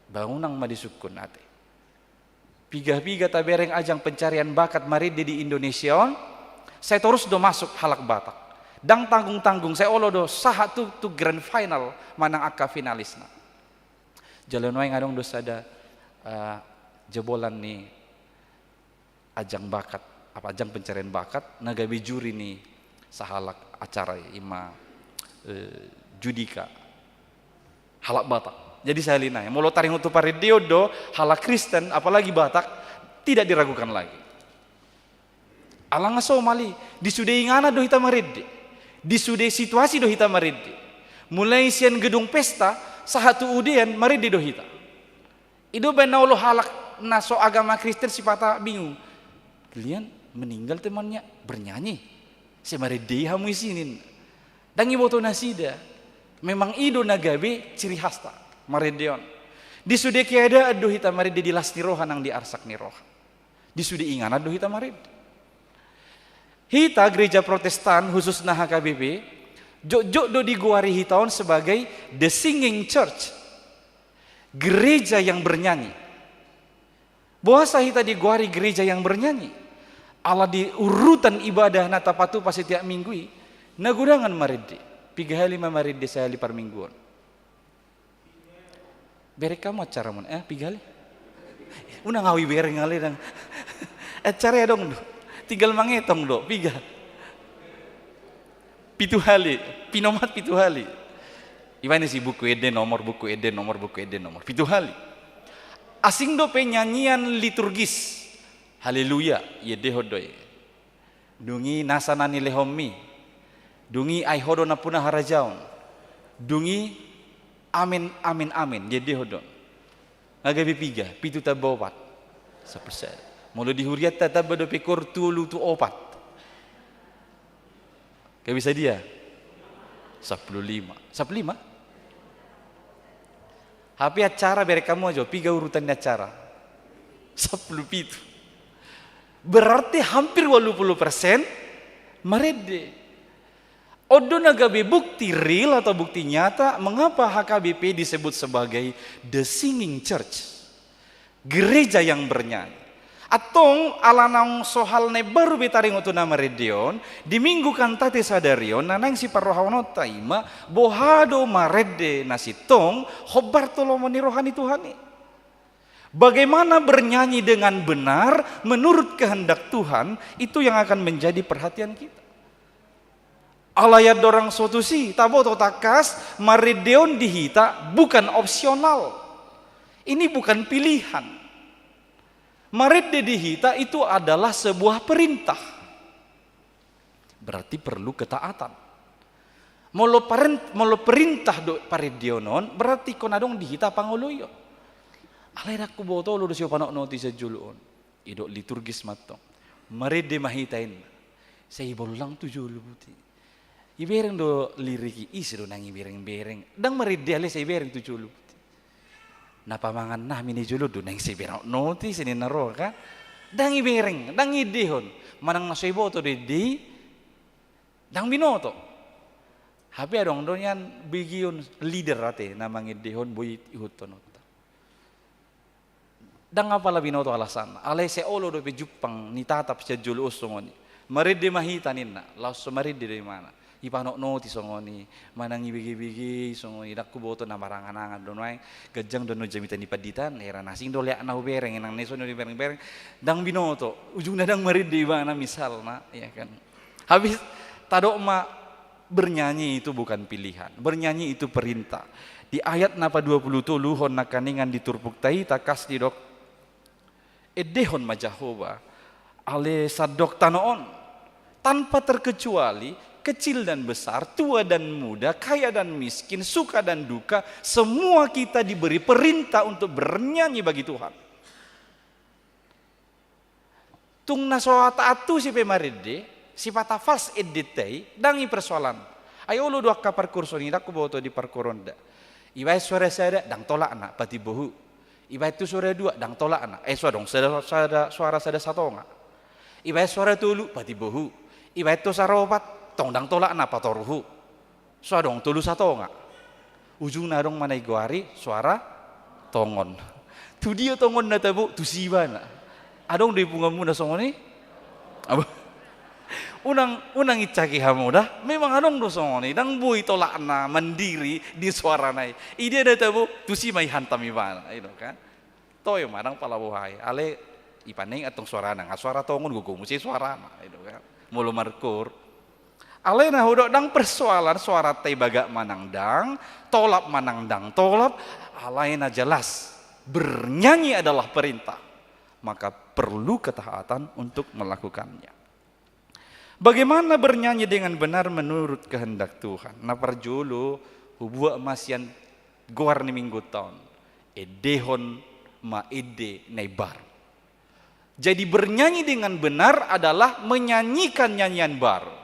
ba unang ma disungkun ate. Piga-piga tabereng ajang pencarian bakat marende di Indonesia on, sai torus do masuk halak Batak. Ndang tanggung-tanggung, sai olo do sahat tu, tu grand final manang angka finalisna. Jala nuaeng adong do sada, eh, jebolan ni ajang bakat, apa, ajang pencarian bakat, na gabe juri ni sahalak acara i, i ma, eh, Judika. Halak Batak. Jadi sahali nai, molo taringot tu parendeon do, halak Kristen, apalagi Batak, tidak diragukan lagi. Ala nga somal i, di sude inganan do hita marende. Di sude situasi do hita marende. Mulai sian gedung pesta, sahat tu udean marende do hita. I do umbahen na olo halak na so agama Kristen sipata bingung. Kalian meninggal temannya bernyanyi. Sai marende i hamu i sinin. Ndang diboto nasida. Memang i do na gabe ciri khasta marende on. Di sude keadaan do hita marende, di las ni roha nang di arsak ni roha. Di sude inganan do hita marende. Hita gereja Protestan, khususna H K B P, jotjot do digoari hita on sebagai the singing church. Gereja yang bernyanyi. Boasa hita digoari gereja yang bernyanyi? Ala di urutan ibadah na tapatupa setiap minggu i, na godangan marende. Piga hali ma marende sahali parmingguon? Bereng hamu acara muna, eh, piga hali? Unang au i bereng ale dang. Acara i adong do. Tinggal mangetong do, piga? Pitu hali, pinomat pitu hali. Ibaen i si buku ende nomor, buku ende nomor, buku ende nomor. Pitu hali. Asing dope nyanyian liturgis. Haleluya, iendehon do i. Dung i nasa na nilehonmi. Dung i ai ho do nampuna harajaon. Dung i amen, amen, amen. Iendehon do. Nga gabe piga, pitu tamba opat. Sampulu sada. Molo di hurianta tamba dope koor tolu tu opat. Gabe sadia? Sampulu lima. Sampulu lima? Hape acara, bereng hamu ajo, piga urutan ni acara? Sampulu pitu. Berarti hampir walu pulu persen marende. On do na gabe bukti real atau bukti nyata mengapa H K B P disebut sebagai the singing church. Gereja yang bernyanyi. Antong ala naung so hal na imbaru be taringot tu na marende on, di Minggu Kantate sadari on na naeng siparrohahononta i ma, boha do marende na sintong hombar tu lomo ni roha ni Tuhan i. Bagaimana bernyanyi dengan benar menurut kehendak Tuhan, itu yang akan menjadi perhatian kita. Alai andorang so tusi, taboto tangkas, marende on di hita bukan opsional. Ini bukan pilihan. Marende di hita itu adalah sebuah perintah. Berarti perlu ketaatan. Molo paren-, molo perintah do parendeon on, berarti ingkon adong di hita pangoloion. Alai ndang huboto olo do sai hupanotnoti sian jolo on. Didok liturgis ma antong. Marende ma hita inna. Sai bollang tu jolo buti. Ibereng do lirik i, ise do naeng ibereng-bereng. Ndang marende alai sai ibereng tu jolo buti. Na pamangan nami na di jolo do naeng sai ibereng noti sininna ro kan. Ndang ibereng, ndang iendehon. Manang na so iboto do ende i, ndang binoto. Hape adong do nian begeon leader ate na mangendehon boi ihuthononta. Ndang apala binoto alasanna, alai sai olo dope jumpang ni tatap sian jolo on songon i. Marende ma hita ninna, laos so marende do ibana. Ipanotnoti songon i, manang ibege-bege i songon i, ndang huboto na marangan-angan do nuaeng, ganjang do annon jamita ni pandita an, hera na asing do leakna hubereng, inang na i songon i hubereng-bereng, ndang binoto, ujungna ndang marende ibana misalna, ya kan. Habis, tadok ma, bernyanyi itu bukan pilihan, bernyanyi itu perintah. Di ayat na paduapuluh toluhon nangkiningan di turpukta i tangkas didok, endehon ma Jahowa, ale sandok tano on, tanpa terkecuali, kecil dan besar, tua dan muda, kaya dan miskin, suka dan duka, semua kita diberi perintah untuk bernyanyi bagi Tuhan. Tung na so taat tusi pe marende, sipata fals endenta i, ndang i persoalan. Ai olo do angka parkurson i, ndang huboto di parkoronda. Ibaen suara sada, ndang tolakna, patimbo hu. Ibaen tu suara dua, ndang tolakna. Eh, so adong sada, sada, suara sada satonga. Ibaen suara tolu, patimbo hu. Ibaen tu suara opat, tong ndang tolakna, patoru hu. So adong tolu satonga. Ujungna adong ma na digoari suara tongon. Tu dia tongonna tabo, tusi ibana. Adong do di punguanmuna songon i? Abo. Unang, unang incaki hamu da. Memang adong do songon i. Ndang boi tolakna mandiri di suarana i. Idia na tabo, tusi ma ihantam ibana. I do kan. Toe ma, ndang pala boha i. Alai ipaning antong suarana, nga suara tongon, gogo muse suarana, i do kan. Molo markoor. Alai na hudok, ndang persoalan suaranta i bagak manang ndang, tolap manang ndang tolap, alai na jelas, bernyanyi adalah perintah, maka perlu ketaatan untuk melakukannya. Bagaimana bernyanyi dengan benar menurut kehendak Tuhan? Na parjolo, hubuat ma sian goar ni Minggunta on. Endehon ma ende na imbaru. Jadi, bernyanyi dengan benar adalah menyanyikan nyanyian baru.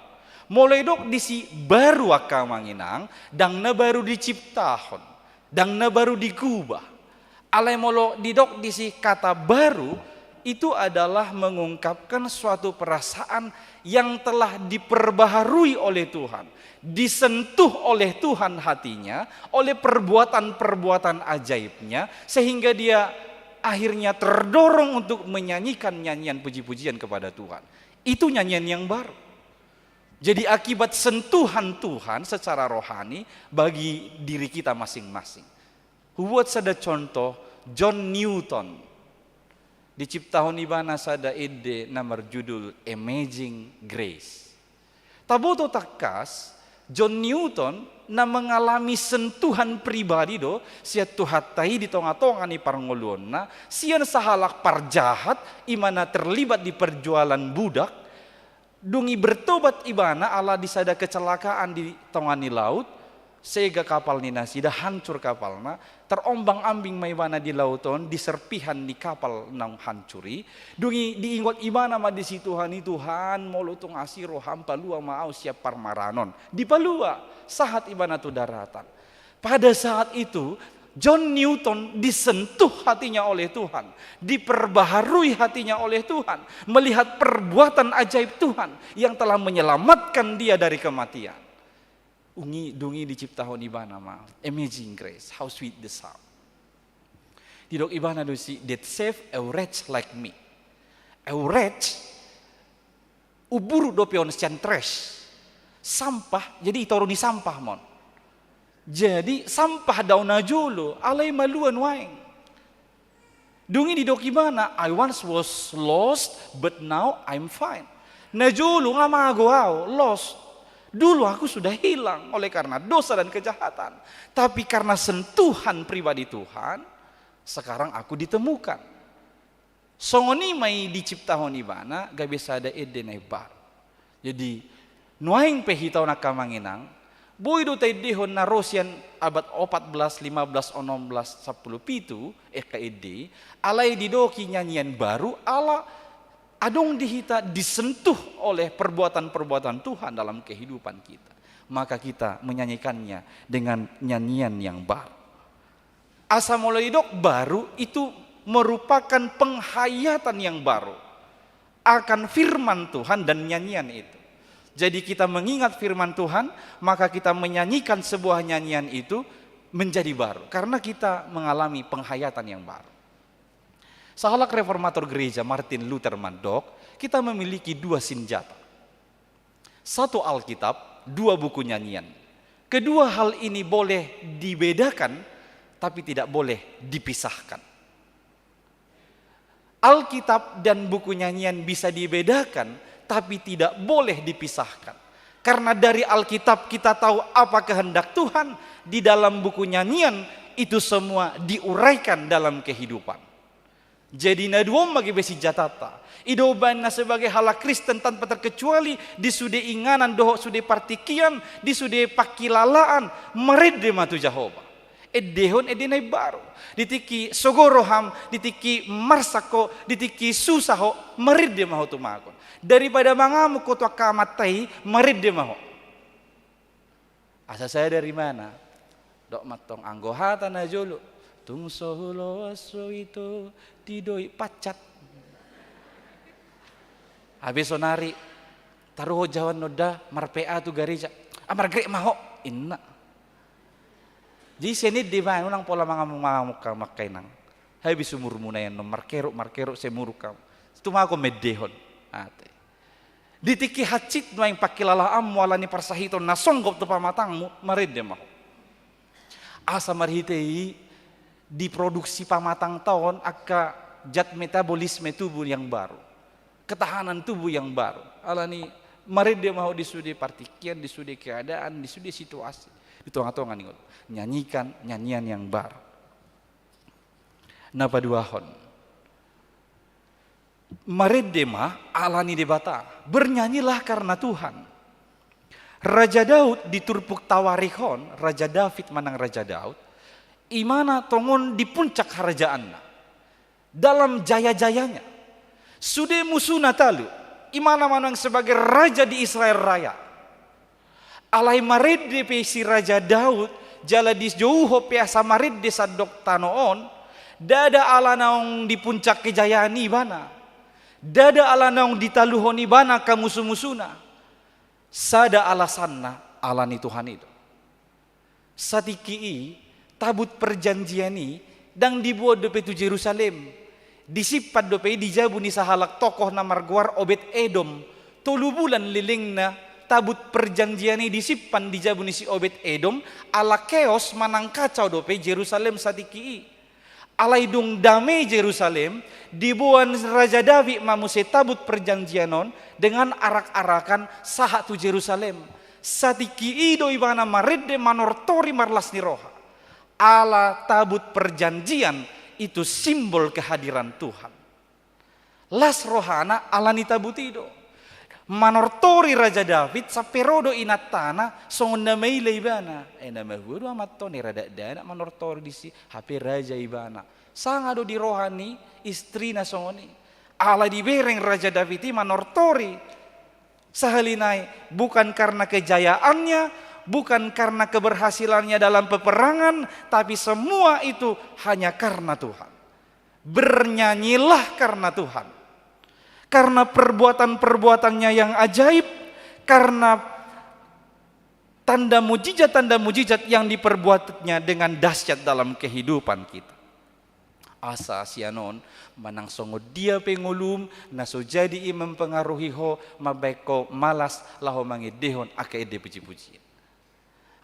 Molo didok disi baru, angka amang inang, ndang na baru diciptahon, ndang na baru digubah. Alai molo didok disi kata baru, itu adalah mengungkapkan suatu perasaan yang telah diperbaharui oleh Tuhan, disentuh oleh Tuhan hatinya, oleh perbuatan-perbuatan ajaibnya, sehingga dia akhirnya terdorong untuk menyanyikan nyanyian puji-pujian kepada Tuhan. Itu nyanyian yang baru. Jadi, akibat sentuhan Tuhan secara rohani bagi diri kita masing-masing. Hubuat sada contoh, John Newton. Diciptahon ibana sada ende na marjudul Amazing Grace. Taboto tangkas, John Newton na mengalami sentuhan pribadi do sian Tuhanta i di tonga-tonga ni parngoluonna, sian sahalak parjahat, i ma na terlibat di perjualan budak, dung i bertobat ibana ala di sada kecelakaan di tonga ni laut, sega kapal ni nasida, hancur kapalna, terombang-ambing ma ibana di laut on, di serpihan ni kapal naung hancur i. Dung i diingot ibana ma disi Tuhan i, "Tuhan, molo tung asi roham, palua ma au sian parmaraan on." Dipalua, sahat ibana tu daratan. Pada saat itu, John Newton disentuh hatinya oleh Tuhan, diperbaharui hatinya oleh Tuhan, melihat perbuatan ajaib Tuhan yang telah menyelamatkan dia dari kematian. Dung i, dung i diciptahon ibana ma, Amazing Grace, how sweet the sound. Didok ibana do disi, "That save a wretch like me." A wretch, umburut dope on sian trash. Sampah, jadi i toru ni sampah ma on. Jadi sampah do au najolo, alai malua nuaeng. Dung i didok ibana, "I once was lost, but now I'm find." Najolo nga mago au, lost. Dulu aku sudah hilang oleh karena dosa dan kejahatan. Tapi karena sentuhan pribadi Tuhan, sekarang aku ditemukan. Songon i ma i diciptahon ibana gabe sada ende na imbaru. Jadi, nuaeng pe hita on angka amang inang, boi do taendehon na ro sian abad opat belas, lima belas, onom belas, sampulu pitu, angka ende, alai didok i nyanyian baru, ala adong di hita disentuh oleh perbuatan-perbuatan Tuhan dalam kehidupan kita. Maka kita menyanyikannya dengan nyanyian yang baru. Asa molo didok baru, itu merupakan penghayatan yang baru akan firman Tuhan dan nyanyian itu. Jadi kita mengingat firman Tuhan, maka kita menyanyikan sebuah nyanyian itu menjadi baru karena kita mengalami penghayatan yang baru. Sahalak reformator gereja Martin Luther mandok, kita memiliki dua senjata. Satu Alkitab, dua buku nyanyian. Kedua hal ini boleh dibedakan, tapi tidak boleh dipisahkan. Alkitab dan buku nyanyian bisa dibedakan, tapi tidak boleh dipisahkan. Karena dari Alkitab kita tahu apa kehendak Tuhan, di dalam buku nyanyian itu semua diuraikan dalam kehidupan. Jadi na dua on ma gabe senjatanta. I do umbahen na sebagai halak Kristen tanpa terkecuali di sude inganan dohot sude partingkian, di sude pangkilalaan, marende ma tu Jahowa. Endehon ende na imbaru. Di tingki sogo roham, di tingki marsak ho, di tingki susah ho, marende ma ho tumagon. Daripada mangamuk ho tu angka amanta i, marende ma ho. Asa sadar ibana. Dok mantong anggo hata na jolo, "Tung so huloas ho ito, didok i pancat." Hape sonari taruhon jawaban nonda, mar-P A tu gareja, "Ah, margrek ma ho," inna. Jadi sian ende ibana, unang pola mangamuk-mangamuk hamu angka inang. Habis umurmu na i annon, markeruk, markeruk, sai muruk hamu. Tumagon ma endehon. Ate. Di tingki hansit nuaeng pangkilalaanmu ala ni parsahiton na songgop tu pamatangmu, marende ma ho. Asa marhite i diproduksi pamatangta on angka zat metabolisme tubuh yang baru, ketahanan tubuh yang baru. Ala ni marende ma ho di sude partingkian, di sude keadaan, di sude situasi, di tonga-tonga ni ngolu. Nyanyikan nyanyian yang baru. Na paduahon. Marende ma ala ni Debata, bernyanyilah karena Tuhan. Raja Daud di turpuk tawarikh on, Raja David manang Raja Daud, ibana tongon di puncak harajaanna, dalam jaya-jayanya. Sude musuna talu, ibana ma nuaeng sebagai raja di Israel raya. Alai marende pe si Raja Daud, jala dijouhon pe asa marende sandok tano on, ndada ala naung di puncak kejayaan i ibana. Ndada ala naung ditaluhon ibana angka musu-musuna. Sada alasanna ala ni Tuhan i do. Satingki i, tabut perjanjian i ndang diboan dope tu Jerusalem. Disimpan dope i di jabu ni sahalak tokoh na margoar Obed Edom. Tolu bulan lelengna tabut perjanjian i disimpan di jabu ni si Obed Edom, ala keos manang kacau dope Jerusalem satingki i. Alai dung dame Jerusalem, diboan Raja David ma muse tabut perjanjian on dengan arak-arakan sahat tu Jerusalem. Satingki i do ibana marende manortori marlas ni roha. Ala tabut perjanjian itu simbol kehadiran Tuhan. Las rohana ala ni tabut i do. Manortori Raja David, sampe ro do inantana, songon na maila ibana. Eh, na mahua do amanta on, eh, ra dakdanak manortori disi, hape raja ibana. Sanga do di roha ni istrina songon i. Ala dibereng Raja David i manortori. Sahali nai, bukan karena kejayaannya, bukan karena keberhasilannya dalam peperangan, tapi semua itu hanya karena Tuhan. Bernyanyilah karena Tuhan. Karena perbuatan-perbuatannya yang ajaib, karena tanda mujizat-tanda mujizat yang diperbuatnya dengan dahsyat dalam kehidupan kita. Asa sian on, manang songon dia pe ngolum, na so jadi i mempengaruhi ho, mambaen ho malas laho mangendehon angka ende pujipujian.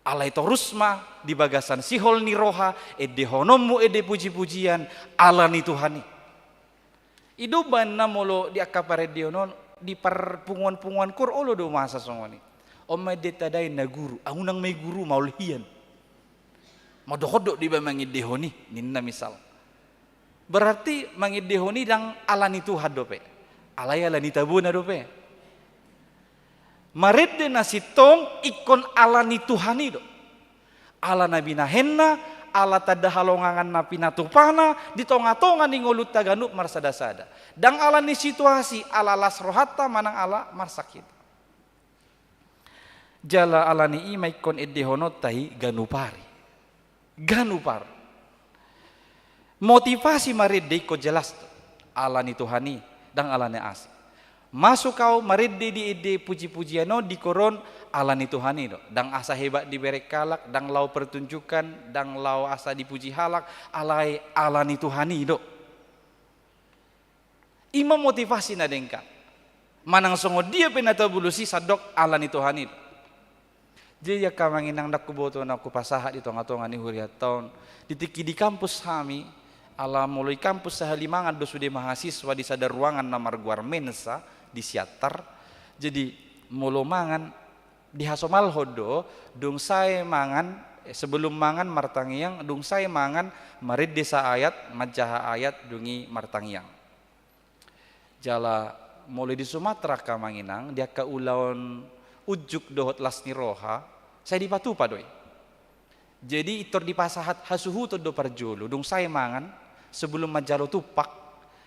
Alai torus ma di bagasan sihol ni roha, endehononmu ende pujipujian ala ni Tuhan i. I do umbahen na molo di angka parendeon on, di parpunguan-punguan koor olo do masa songon i. On ma endenta dain na guru, ahu nang ma i guru, maol hian. Mandohot do iba mangendehon i, ninna misal. Berarti mangendehon i ndang ala ni Tuhan dope. Alai ala ni tabona dope. Marende na sintong ingkon ala ni Tuhan i do. Ala na binahenna, ala tanda halongangan na pinatupana di tongatonga ni ngolunta ganup marsadasada. Ndang ala ni situasi, ala las rohanta manang ala marsak hita. Jala ala ni i ma ingkon endehononta i ganup ari. Ganup ari. Motivasi marende ingkon jelas do. Ala ni Tuhan i, ndang ala ni asing. Masuk ahu marende di ende pujipujian on di koor on, ala ni Tuhan i do. Ndang asa hebat dibereng halak, ndang laho pertunjukan, ndang laho asa dipuji halak, alai ala ni Tuhan i do. I ma motivasi na denggan. Manang songon dia pe na tabolus i, sandok ala ni Tuhan i do. Jadi angka amang inang, ndang huboto na hupasahat di tongatonga ni hurianta on. Di tingki di kampus hami, ala molo di kampus sahali mangan do sude mahasiswa di sada ruangan na margoar mensa di Siantar. Jadi molo mangan, dihasomalhon do, dung sae mangan, eh, sebelum mangan martangiang, dung sae mangan marende sa ayat, manjaha ayat, dung i martangiang. Jala molo di Sumatera angka amang inang, di angka ulaon unjuk dohot las ni roha, sai dipatupa do i. Jadi intor dipasahat hasuhuton do parjolo, dung sae mangan, sebelum manjalo tumpak,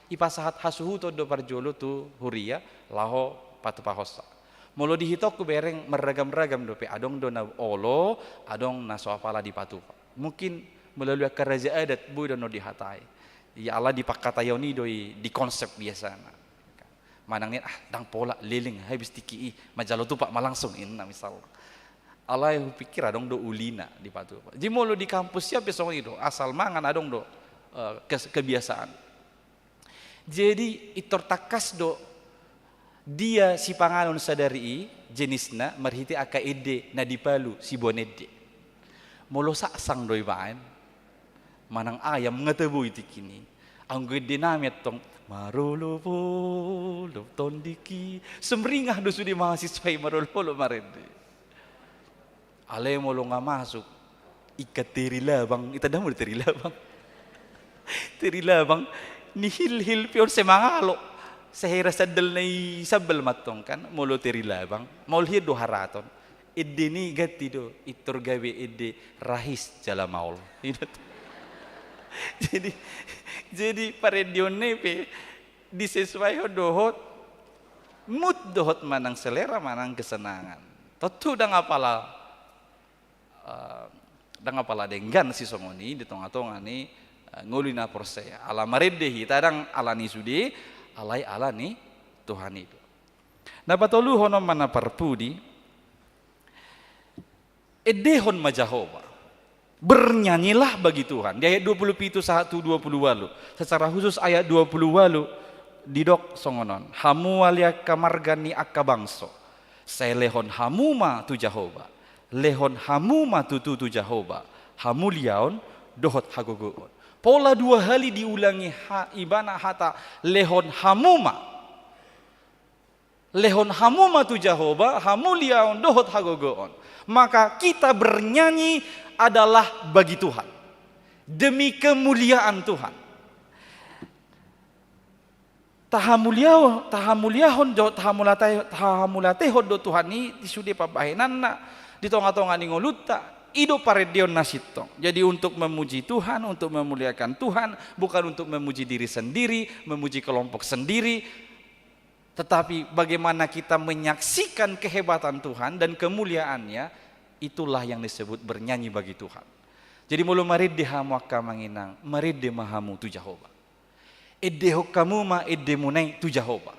dipasahat hasuhuton do parjolo tu huria, laho patupahonsa. Molo di hita on hubereng marragamragam dope, adong do na olo, adong na so apala dipatupa. Mungkin melalui angka raja adat boi do na dihatai. Ia ala di pangkataion i do i dikonsep biasana. Manang nian, ah, ndang pola, leleng, habis tingki i, manjalo tumpak ma langsung, ninna misal. Alai hupikir adong do ulina dipatupa. Jadi molo di kampus sian pe songon i do, asal mangan adong do, eh, kes-, kebiasaan. Jadi intor tangkas do dia sipanganon sadari i jenisna marhite angka ende na dipalu siboan ende. Molo saksang do ibaen, manang ayam nga tabo i tingki i. Anggo ende nami antong, marolopolop tondingki. Sumringah do sude mahasiswa i marolopolop marende. Alai molo nga masuk, ikan teri labang, itanda hamu do teri labang. Teri labang, nihilhil pe on sai mangalo. Sahira sandal na i sambal ma antong kan, molo teri labang. Maol hian do haraton. Ende ni ganti do, intor gabe ende rahis jala maol. Jadi, jadi parendeon na i pe disesuaihon dohot mood dohot manang selera manang kesenangan. Tontu ndang apala, eh, ndang apala denggan sisongon i di tongatonga ni, eh, ngolu na porsea. Ala marende hita ndang ala ni sude, alai ala ni Tuhan i do. Na patoluhon on ma na parpudi, endehon ma Jahowa. Bernyanyilah bagi Tuhan. Di ayat dua puluh pitu sahat tu dua puluh ualu. Secara khusus ayat dua puluh ualu didok songon on. Hamu ale angka marga ni angka bangso, sai lehon hamu ma tu Jahowa. Lehon hamu ma tutu tu Jahowa hamuliaon dohot hagogoon. Pola dua hali diulangi ha-, ibana hata lehon hamu ma. Lehon hamu ma tu Jahowa hamuliaon dohot hagogoon. Maka kita bernyanyi adalah bagi Tuhan. Demi kemuliaan Tuhan. Tahamuliao-, tahamuliahon jo, tahamulate-, tahamuliatehon do Tuhan i di sude pambahenanna di tongatonga ni ngolunta. I do parendeon na sintong. Jadi untuk memuji Tuhan, untuk memuliakan Tuhan, bukan untuk memuji diri sendiri, memuji kelompok sendiri, tetapi bagaimana kita menyaksikan kehebatan Tuhan dan kemuliaan-Nya, itulah yang disebut bernyanyi bagi Tuhan. Jadi molo marende hamu angka amang inang, marende ma hamu tu Jahowa. Endehon hamu ma endemuna i tu Jahowa.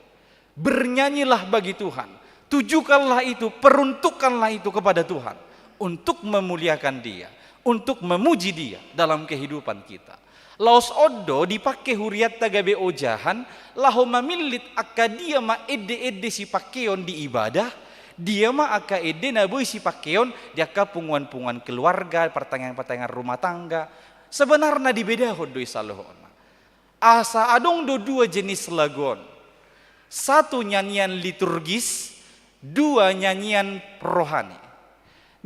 Bernyanyilah bagi Tuhan. Tujukanlah itu, peruntukkanlah itu kepada Tuhan untuk memuliakan Dia, untuk memuji Dia dalam kehidupan kita. Laos on do dipangke hurianta gabe ojahan, laho mamillit angka dia ma ende-ende sipangkeon di ibadah, dia ma angka ende na boi sipangkeon di angka punguan-punguan keluarga, partangiangan-partangiangan rumah tangga. Sebenarna dibedahon do i saluhutna. Asa adong do dua jenis lagu on. Satu nyanyian liturgis, dua nyanyian rohani.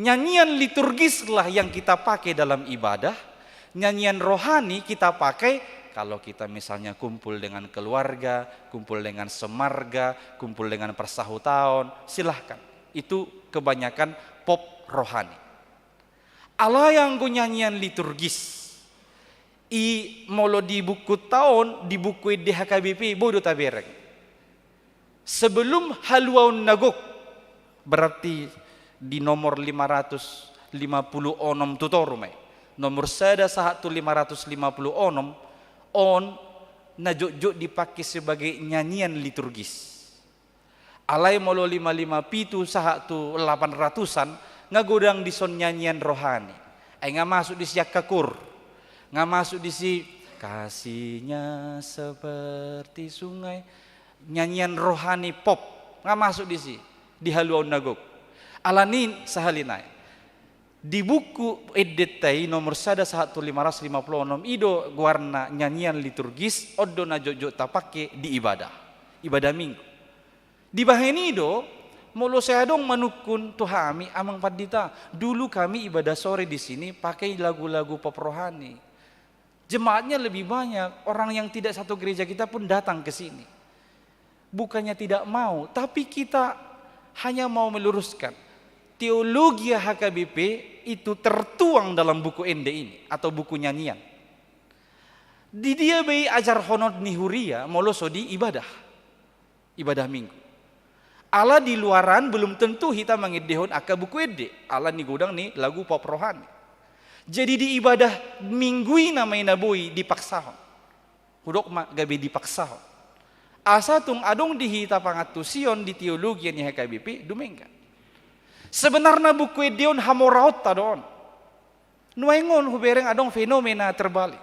Nyanyian liturgislah yang kita pakai dalam ibadah, nyanyian rohani kita pakai kalau kita misalnya kumpul dengan keluarga, kumpul dengan semarga, kumpul dengan persahutaon, silahkan. Itu kebanyakan pop rohani. Alai anggo nyanyian liturgis, i molo di bukunta on, di buku ende H K B P, boi do tabereng. Sebelum haluaon na gok, berarti di nomor lima ratus lima puluh onom tu toru ma i. Nomor sada sahat tu lima ratus lima puluh onom, on na jotjot dipangke sebagai nyanyian liturgis. Alai molo lima lima pitu sahat tu lapan ratusan, nga godang dison nyanyian rohani. Ai nga masuk disi angka kur. Nga masuk disi, "Kasihnya seperti sungai." Nyanyian rohani pop. Nga masuk disi. Di haluaon na gok. Alani sahali nai. Di buku endenta i nomor sada sahat tu lima ratus lima puluh onom, i do goarna nyanyian liturgis, on do na jotjot tapangke di ibadah. Ibadah Minggu. Dibahen i do, molo sai adong manungkun tu hami, "Amang Pandita, dulu kami ibadah sore di sini pakai lagu-lagu pop rohani. Jemaatnya lebih banyak, orang yang tidak satu gereja kita pun datang ke sini." Bukannya tidak mau, tapi kita hanya mau meluruskan. Teologia H K B P itu tertuang dalam buku ende ini, atau buku nyanyian. Di dia be i ajarhonon ni huria, molo so di ibadah. Ibadah Minggu. Ala di luaran belum tentu hita mangendehon angka buku ende, ala ni godang ni lagu pop rohani. Jadi di ibadah Minggu i nama i na boi dipaksahon. Hudok ma gabe dipaksahon. Asa tung adong di hita pangantusion di teologia ni H K B P, dumenggan. Sebenarna buku ende on hamoraonta do on. Nuaeng on hubereng adong fenomena terbalik.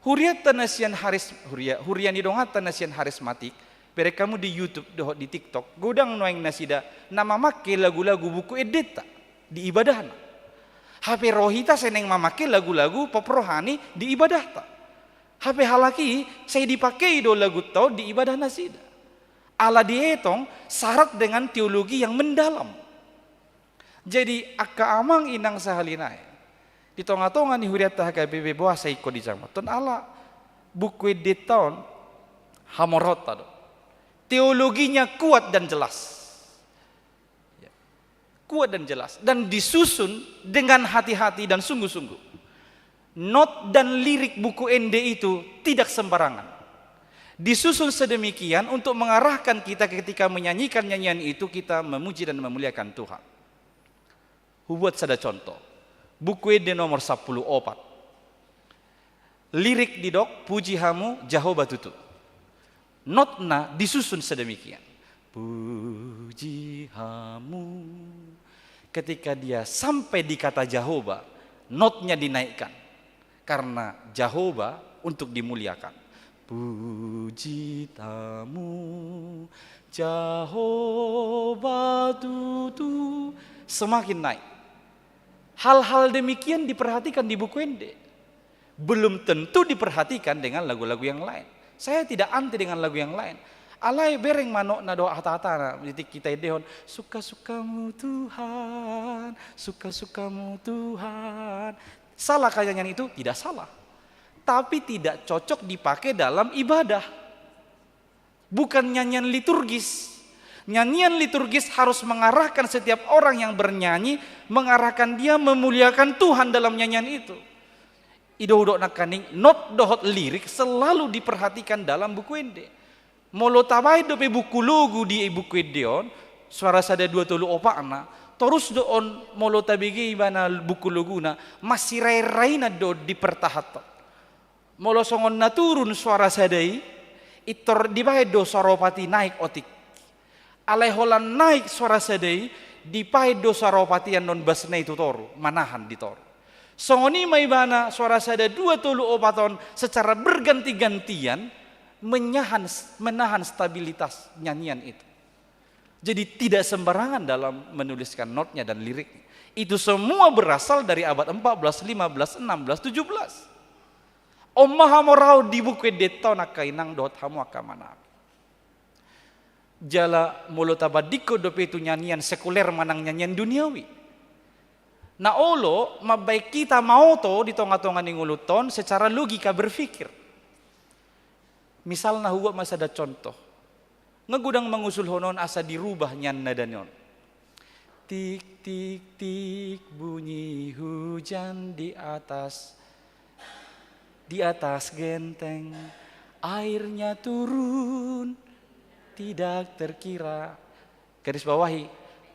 Hurianta na sian haris-, huria, huria ni donganta na sian harismatik, bereng hamu di YouTube dohot di TikTok, godang nuaeng nasida na mamangke lagu-lagu buku endenta di ibadahna. Hape ro hita sai naeng mamangke lagu-lagu pop rohani di ibadahta. Hape halak i sai dipangke i do lagunta on di ibadah nasida. Ala dietong syarat dengan teologi yang mendalam. Jadi angka amang inang sahali nai, di tonga-tonga ni hurianta H K B P boasa ingkon dijamathon, ala buku endenta on hamoraonta do. Teologinya kuat dan jelas. Ya. Kuat dan jelas. Dan disusun dengan hati-hati dan sungguh-sungguh. Not dan lirik buku ende itu tidak sembarangan. Disusun sedemikian untuk mengarahkan kita ketika menyanyikan nyanyian itu, kita memuji dan memuliakan Tuhan. Hubuat sada contoh. Buku ende nomor sampulu opat. Lirik didok, "Puji hamu Jahowa tutu." Notna disusun sedemikian. "Puji hamu." Ketika dia sampai di kata Jahowa, notnya dinaikkan. Karena Jahowa untuk dimuliakan. "Puji hamu Jahowa tutu." Semakin naik. Hal-hal demikian diperhatikan di buku ende. Belum tentu diperhatikan dengan lagu-lagu yang lain. Saya tidak anti dengan lagu yang lain. Alai bereng ma notna dohot hata-hatana, di tingki taendehon, "Suka-sukamu Tuhan, suka-sukamu Tuhan." Salahkah nyanyian itu? Tidak salah. Tapi tidak cocok dipakai dalam ibadah. Bukan nyanyian liturgis. Nyanyian liturgis harus mengarahkan setiap orang yang bernyanyi, mengarahkan dia memuliakan Tuhan dalam nyanyian itu. I do hudok nangkaning, not dohot lirik selalu diperhatikan dalam buku ende. Molo tabaen dope buku logu di buku ende on, Suara Sada, Dua, Tolu, Opatna, torus do on molo tabege ibana buku loguna, masirain-rainan do dipertahanhon. Molo songon na turun Suara Sada i, intor dibaen do Suara Opat i naik otik. Alai holan naik Suara Sada i, dibaen do Suara Opat i annon basna i tu toru, manahan di toru. Songon i ma ibana suara sada dua tolu opat on secara berganti-gantian menyahan, menahan stabilitas nyanyian itu. Jadi tidak sembarangan dalam menuliskan notnya dan liriknya. Itu semua berasal dari abad empat belas, lima belas, enam belas, tujuh belas. On ma hamoraon di buku endenta on angka inang dohot hamu angka amanami. Jala molo tabandingkon dope tu nyanyian sekuler manang nyanyian duniawi. Na olo mambaen hita maoto di tonga-tonga ni ngolunta on secara logika berpikir. Misalna hubuat ma sada contoh. Nga godang mangusulhon on asa dirubah nian nadani on. Tik, tik, tik, bunyi hujan di atas, di atas genteng, airnya turun, tidak terkira. Garis bawahi,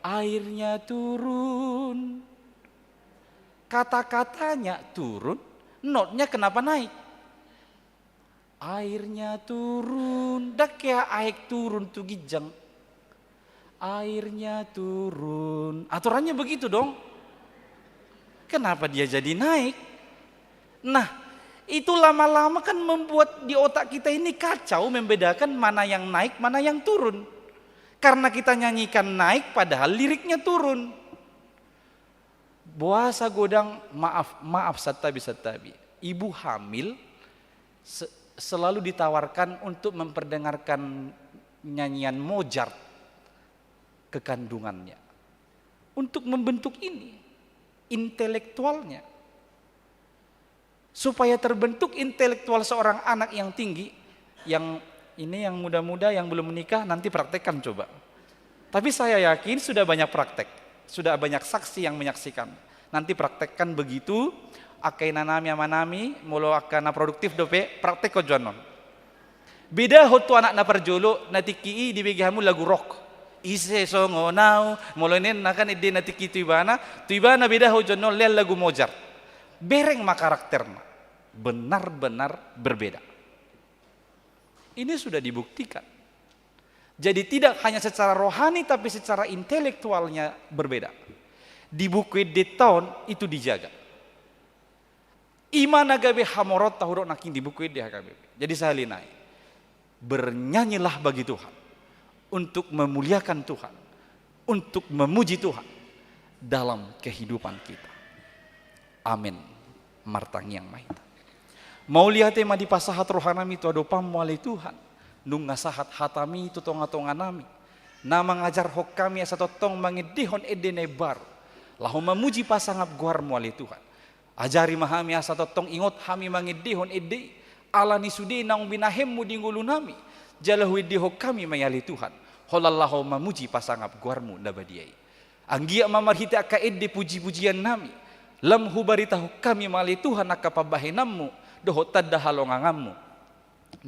airnya turun. Kata-katanya turun, notnya kenapa naik? Airnya turun, ndang hea aek turun tu ginjang. Airnya turun. Aturannya begitu dong. Kenapa dia jadi naik? Nah, itu lama-lama kan membuat di otak kita ini kacau membedakan mana yang naik, mana yang turun. Karena kita nyanyikan naik padahal liriknya turun. Boasa godang, maaf, maaf, santabi, santabi. Ibu hamil se-, selalu ditawarkan untuk memperdengarkan nyanyian Mozart ke kandungannya. Untuk membentuk ini, intelektualnya. Supaya terbentuk intelektual seorang anak yang tinggi, yang ini yang muda-muda yang belum menikah nanti praktekkan coba. Tapi saya yakin sudah banyak praktek, sudah banyak saksi yang menyaksikan. Nanti praktekkan begitu, angka inanami amanami, molo angka na produktif dope, praktek ko joanon. Bedahon tu anak na parjolo, na tingki i dibege hamu lagu rock. Ise songon au, molo ninna kan ende na tingki tu ibana, tu ibana bedahon joanon lean lagu Mozart. Bereng ma karakterna. Benar-benar berbeda. Ini sudah dibuktikan. Jadi tidak hanya secara rohani tapi secara intelektualnya berbeda. Di buku endenta on itu dijaga. I ma na gabe hamoraonta hudok nangkin di buku ende H K B P. Jadi sahali nai, bernyanyilah bagi Tuhan, untuk memuliakan Tuhan, untuk memuji Tuhan dalam kehidupan kita. Amin. Martangiang ma hita. Mauliate ma dipasahat rohanami tu adopanmu ale Tuhan, nunga sahat hatami tu tonga-tonganami, na mangajarhon hami asa tongtong mangendehon ende na imbaru, laho mamuji pasangap goarmu ale Tuhan. Ajari ma hami asa tongtong ingot hami mangendehon ende i, ala ni sude naung binahenmu di ngolunami, jala huendehon hami ma i ale Tuhan, holan laho mamuji pasangap goarmu na badia i. Anggiat ma marhite angka ende puji-pujiannami, lam hubaritahon hami ma ale Tuhan angka pambahenanmu, dohot tanda halonganganmu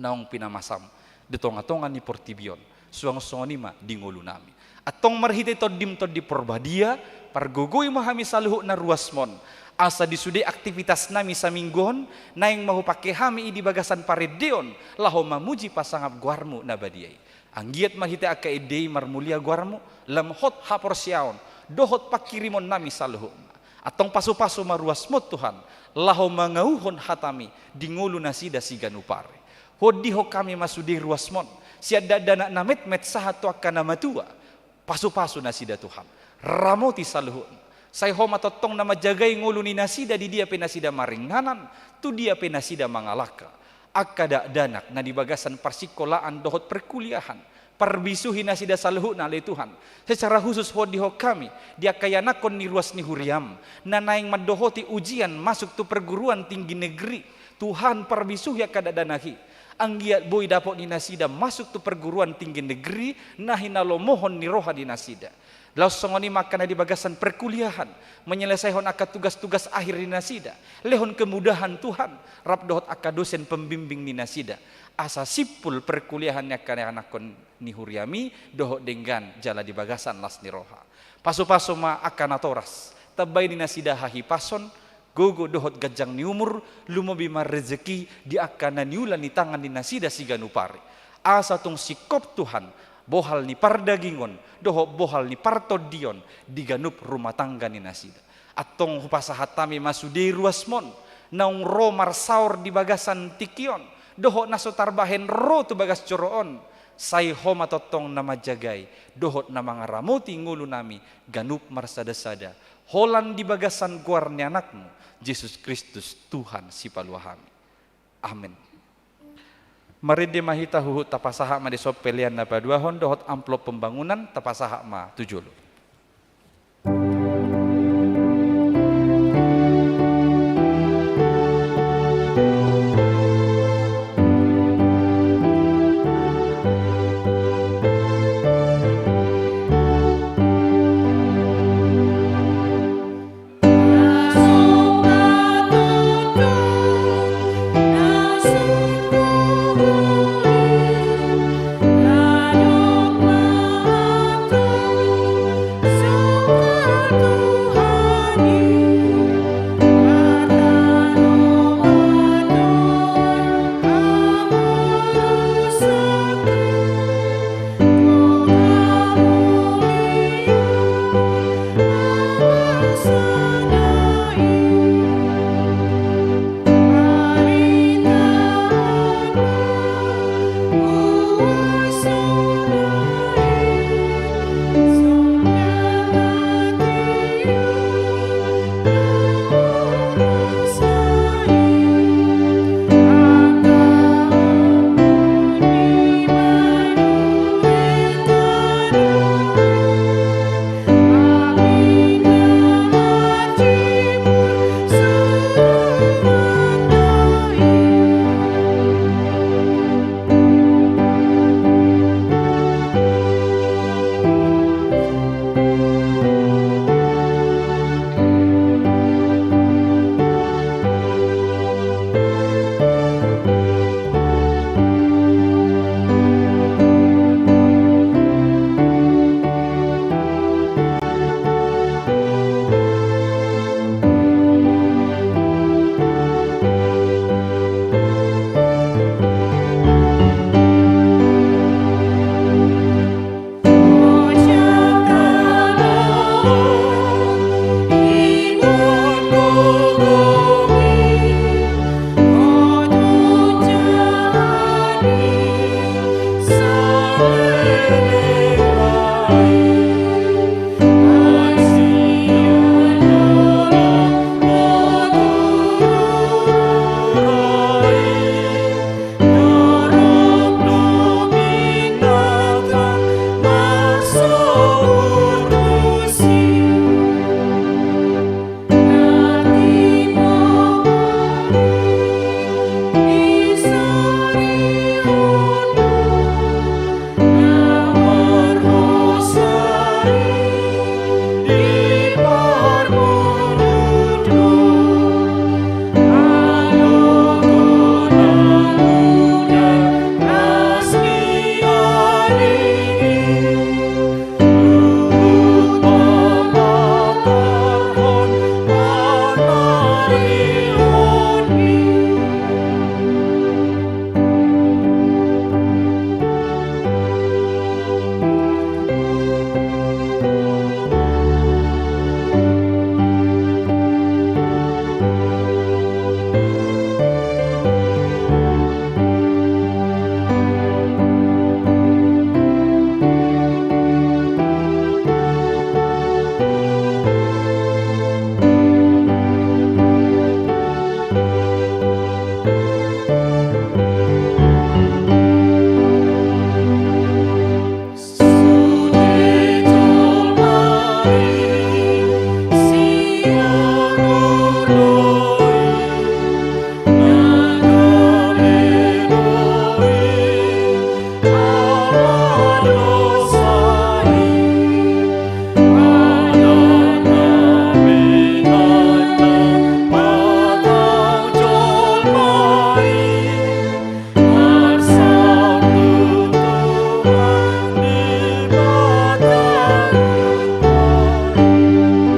naung pinamasam di tonga-tonga ni portibi on, suang songon i ma di ngolunami. Antong marhite Tondim Tondi Porbadia, pargogoi ma hami saluhutna ruasmon, asa di sude aktivitasnami saminggu on, naeng ma hupangke hami i di bagasan parendeon, laho mamuji pasangap goarmu na badia i. Anggiat marhite angka ende i marmulia goarmu, lam hot haporseaon, dohot panghirimonnami saluhutna. Antong pasu-pasu ma ruasmon Tuhan, laho mangauhon hatami di ngolu nasida siganup ari. Huondihon hami ma sude ruasmon, sian dakdanak na metmet sahat tu angka na matua. Pasu-pasu nasida Tuhan. Ramoti saluhutna. Sai Ho ma tongtong na manjagai ngolu ni nasida di dia pe nasida maringanan, tu dia pe nasida mangalangka. Angka dakdanak na di bagasan parsingkolaan dohot perkuliahan, parbisuhi nasida saluhutna ale Tuhan. Secara khusus huondihon hami di angka ianakhon ni ruas ni huriam na naeng mandohoti ujian masuk tu perguruan tinggi negeri. Tuhan, parbisuhi angka dakdanak i. Anggiat boi dapot ni nasida masuk tu perguruan tinggi negeri na hinalomohon ni roha ni nasida. Laos songon i ma angka na di bagasan perkuliahan, menyelesaikan angka tugas-tugas akhir ni nasida. Lehon kemudahan Tuhan, rap dohot angka dosen pembimbing ni nasida. Asa simpul perkuliahan ni angka ianakhon ni huriami, dohot denggan jala di bagasan las ni roha. Pasu-pasu ma angka natoras, tambai ni nasida hahipason, gogo dohot ganjang ni umur, lumobi ma rezeki di angka na niula ni tangan ni nasida siganup ari. Asa tung singkop Tuhan, bohal ni pardagingon, dohot bohal ni partondion, di ganup rumah tangga ni nasida. Antong hupasahat hami ma sude ruasmon naung ro marsaor di bagasan tingki on, dohot na so tarbahen ro tu bagas joro on. Sai Ho ma tongtong na manjagai dohot na mangaramoti ngolunami ganup marsadasada, holan di bagasan goar ni AnakMu, Jesus Kristus, Tuhan Sipalua hami. Amen. Marende ma hita huhut tapasahat ma dison pelean na paduahon dohot amplop pembangunan, tapasahat ma tu jolo.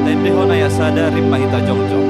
Tendehon ayat sada, rap ma hita jongjong.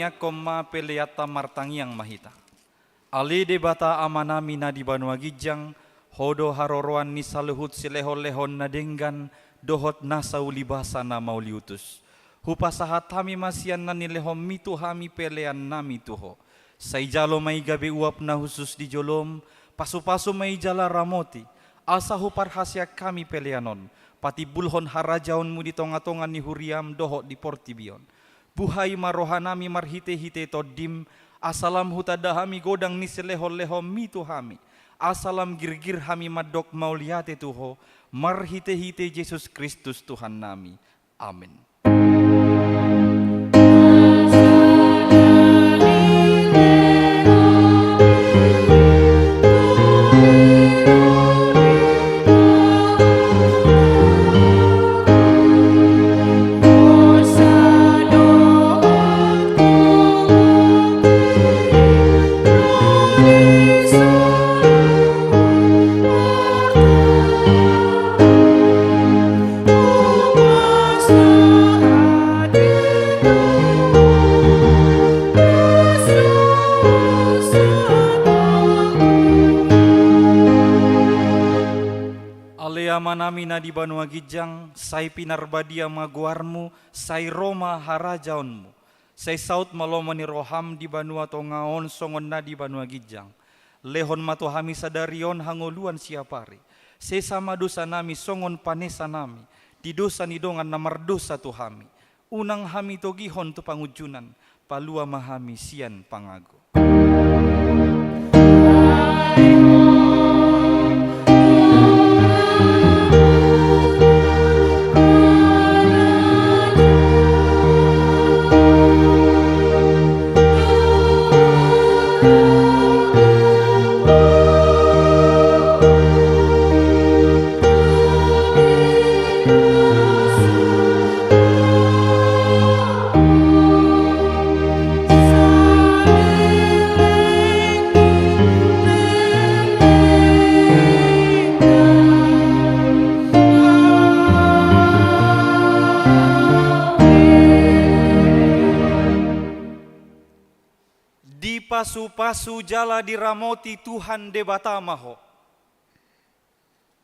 Tangiangkon ma peleanta, martangiang ma hita. Ale Debata Amanami na di banua ginjang, Ho do haroroan ni saluhut silehonlehon na denggan dohot nasa ulibasa na mauliutus. Hupasahat hami ma sian na nilehonMi tu hami peleannami tu Ho. Sai jalo ma i gabe uap na hushus di joloM, pasupasu ma i jala ramoti, asa huparhaseang hami pelean on patimbulhon harajaonMu di tongatonga ni huriaM dohot di portibi on. Buhai ma rohanami marhitehite TondiM, asa lam hutanda hami godang ni silehonlehonMi tu hami, asa lam girgir hami mandok mauliate tu Ho, marhitehite Jesus Kristus Tuhannami. Amen. Ale Amanami na di banua ginjang, sai pinarbadia ma goarMu, sai ro ma harajaonMu. Sai saut ma lomo ni rohaM di banua tonga on songon na di banua ginjang. Lehon ma tu hami sadari on hangoluan siapari. Sesa ma dosanami songon panesanami di dosa ni dongan na mardosa tu hami. Unang hami togihon tu pangunjunan, palua ma hami sian pangago. Dipasupasu jala diramoti Tuhan Debata ma ho.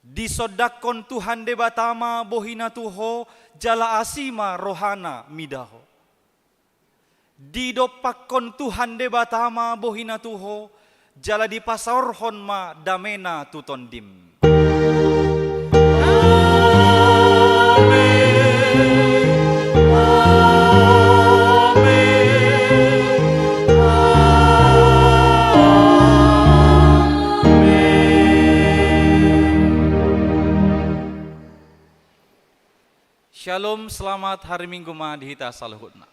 Disondangkon Tuhan Debata ma bohina tu ho, jala asi ma rohana mida ho. Didompakkon Tuhan Debata ma bohina tu ho, jala dipasaorhon ma damena tu tondim. Amen. Amen. Amen. Shalom, selamat hari Minggu ma di hita saluhutna.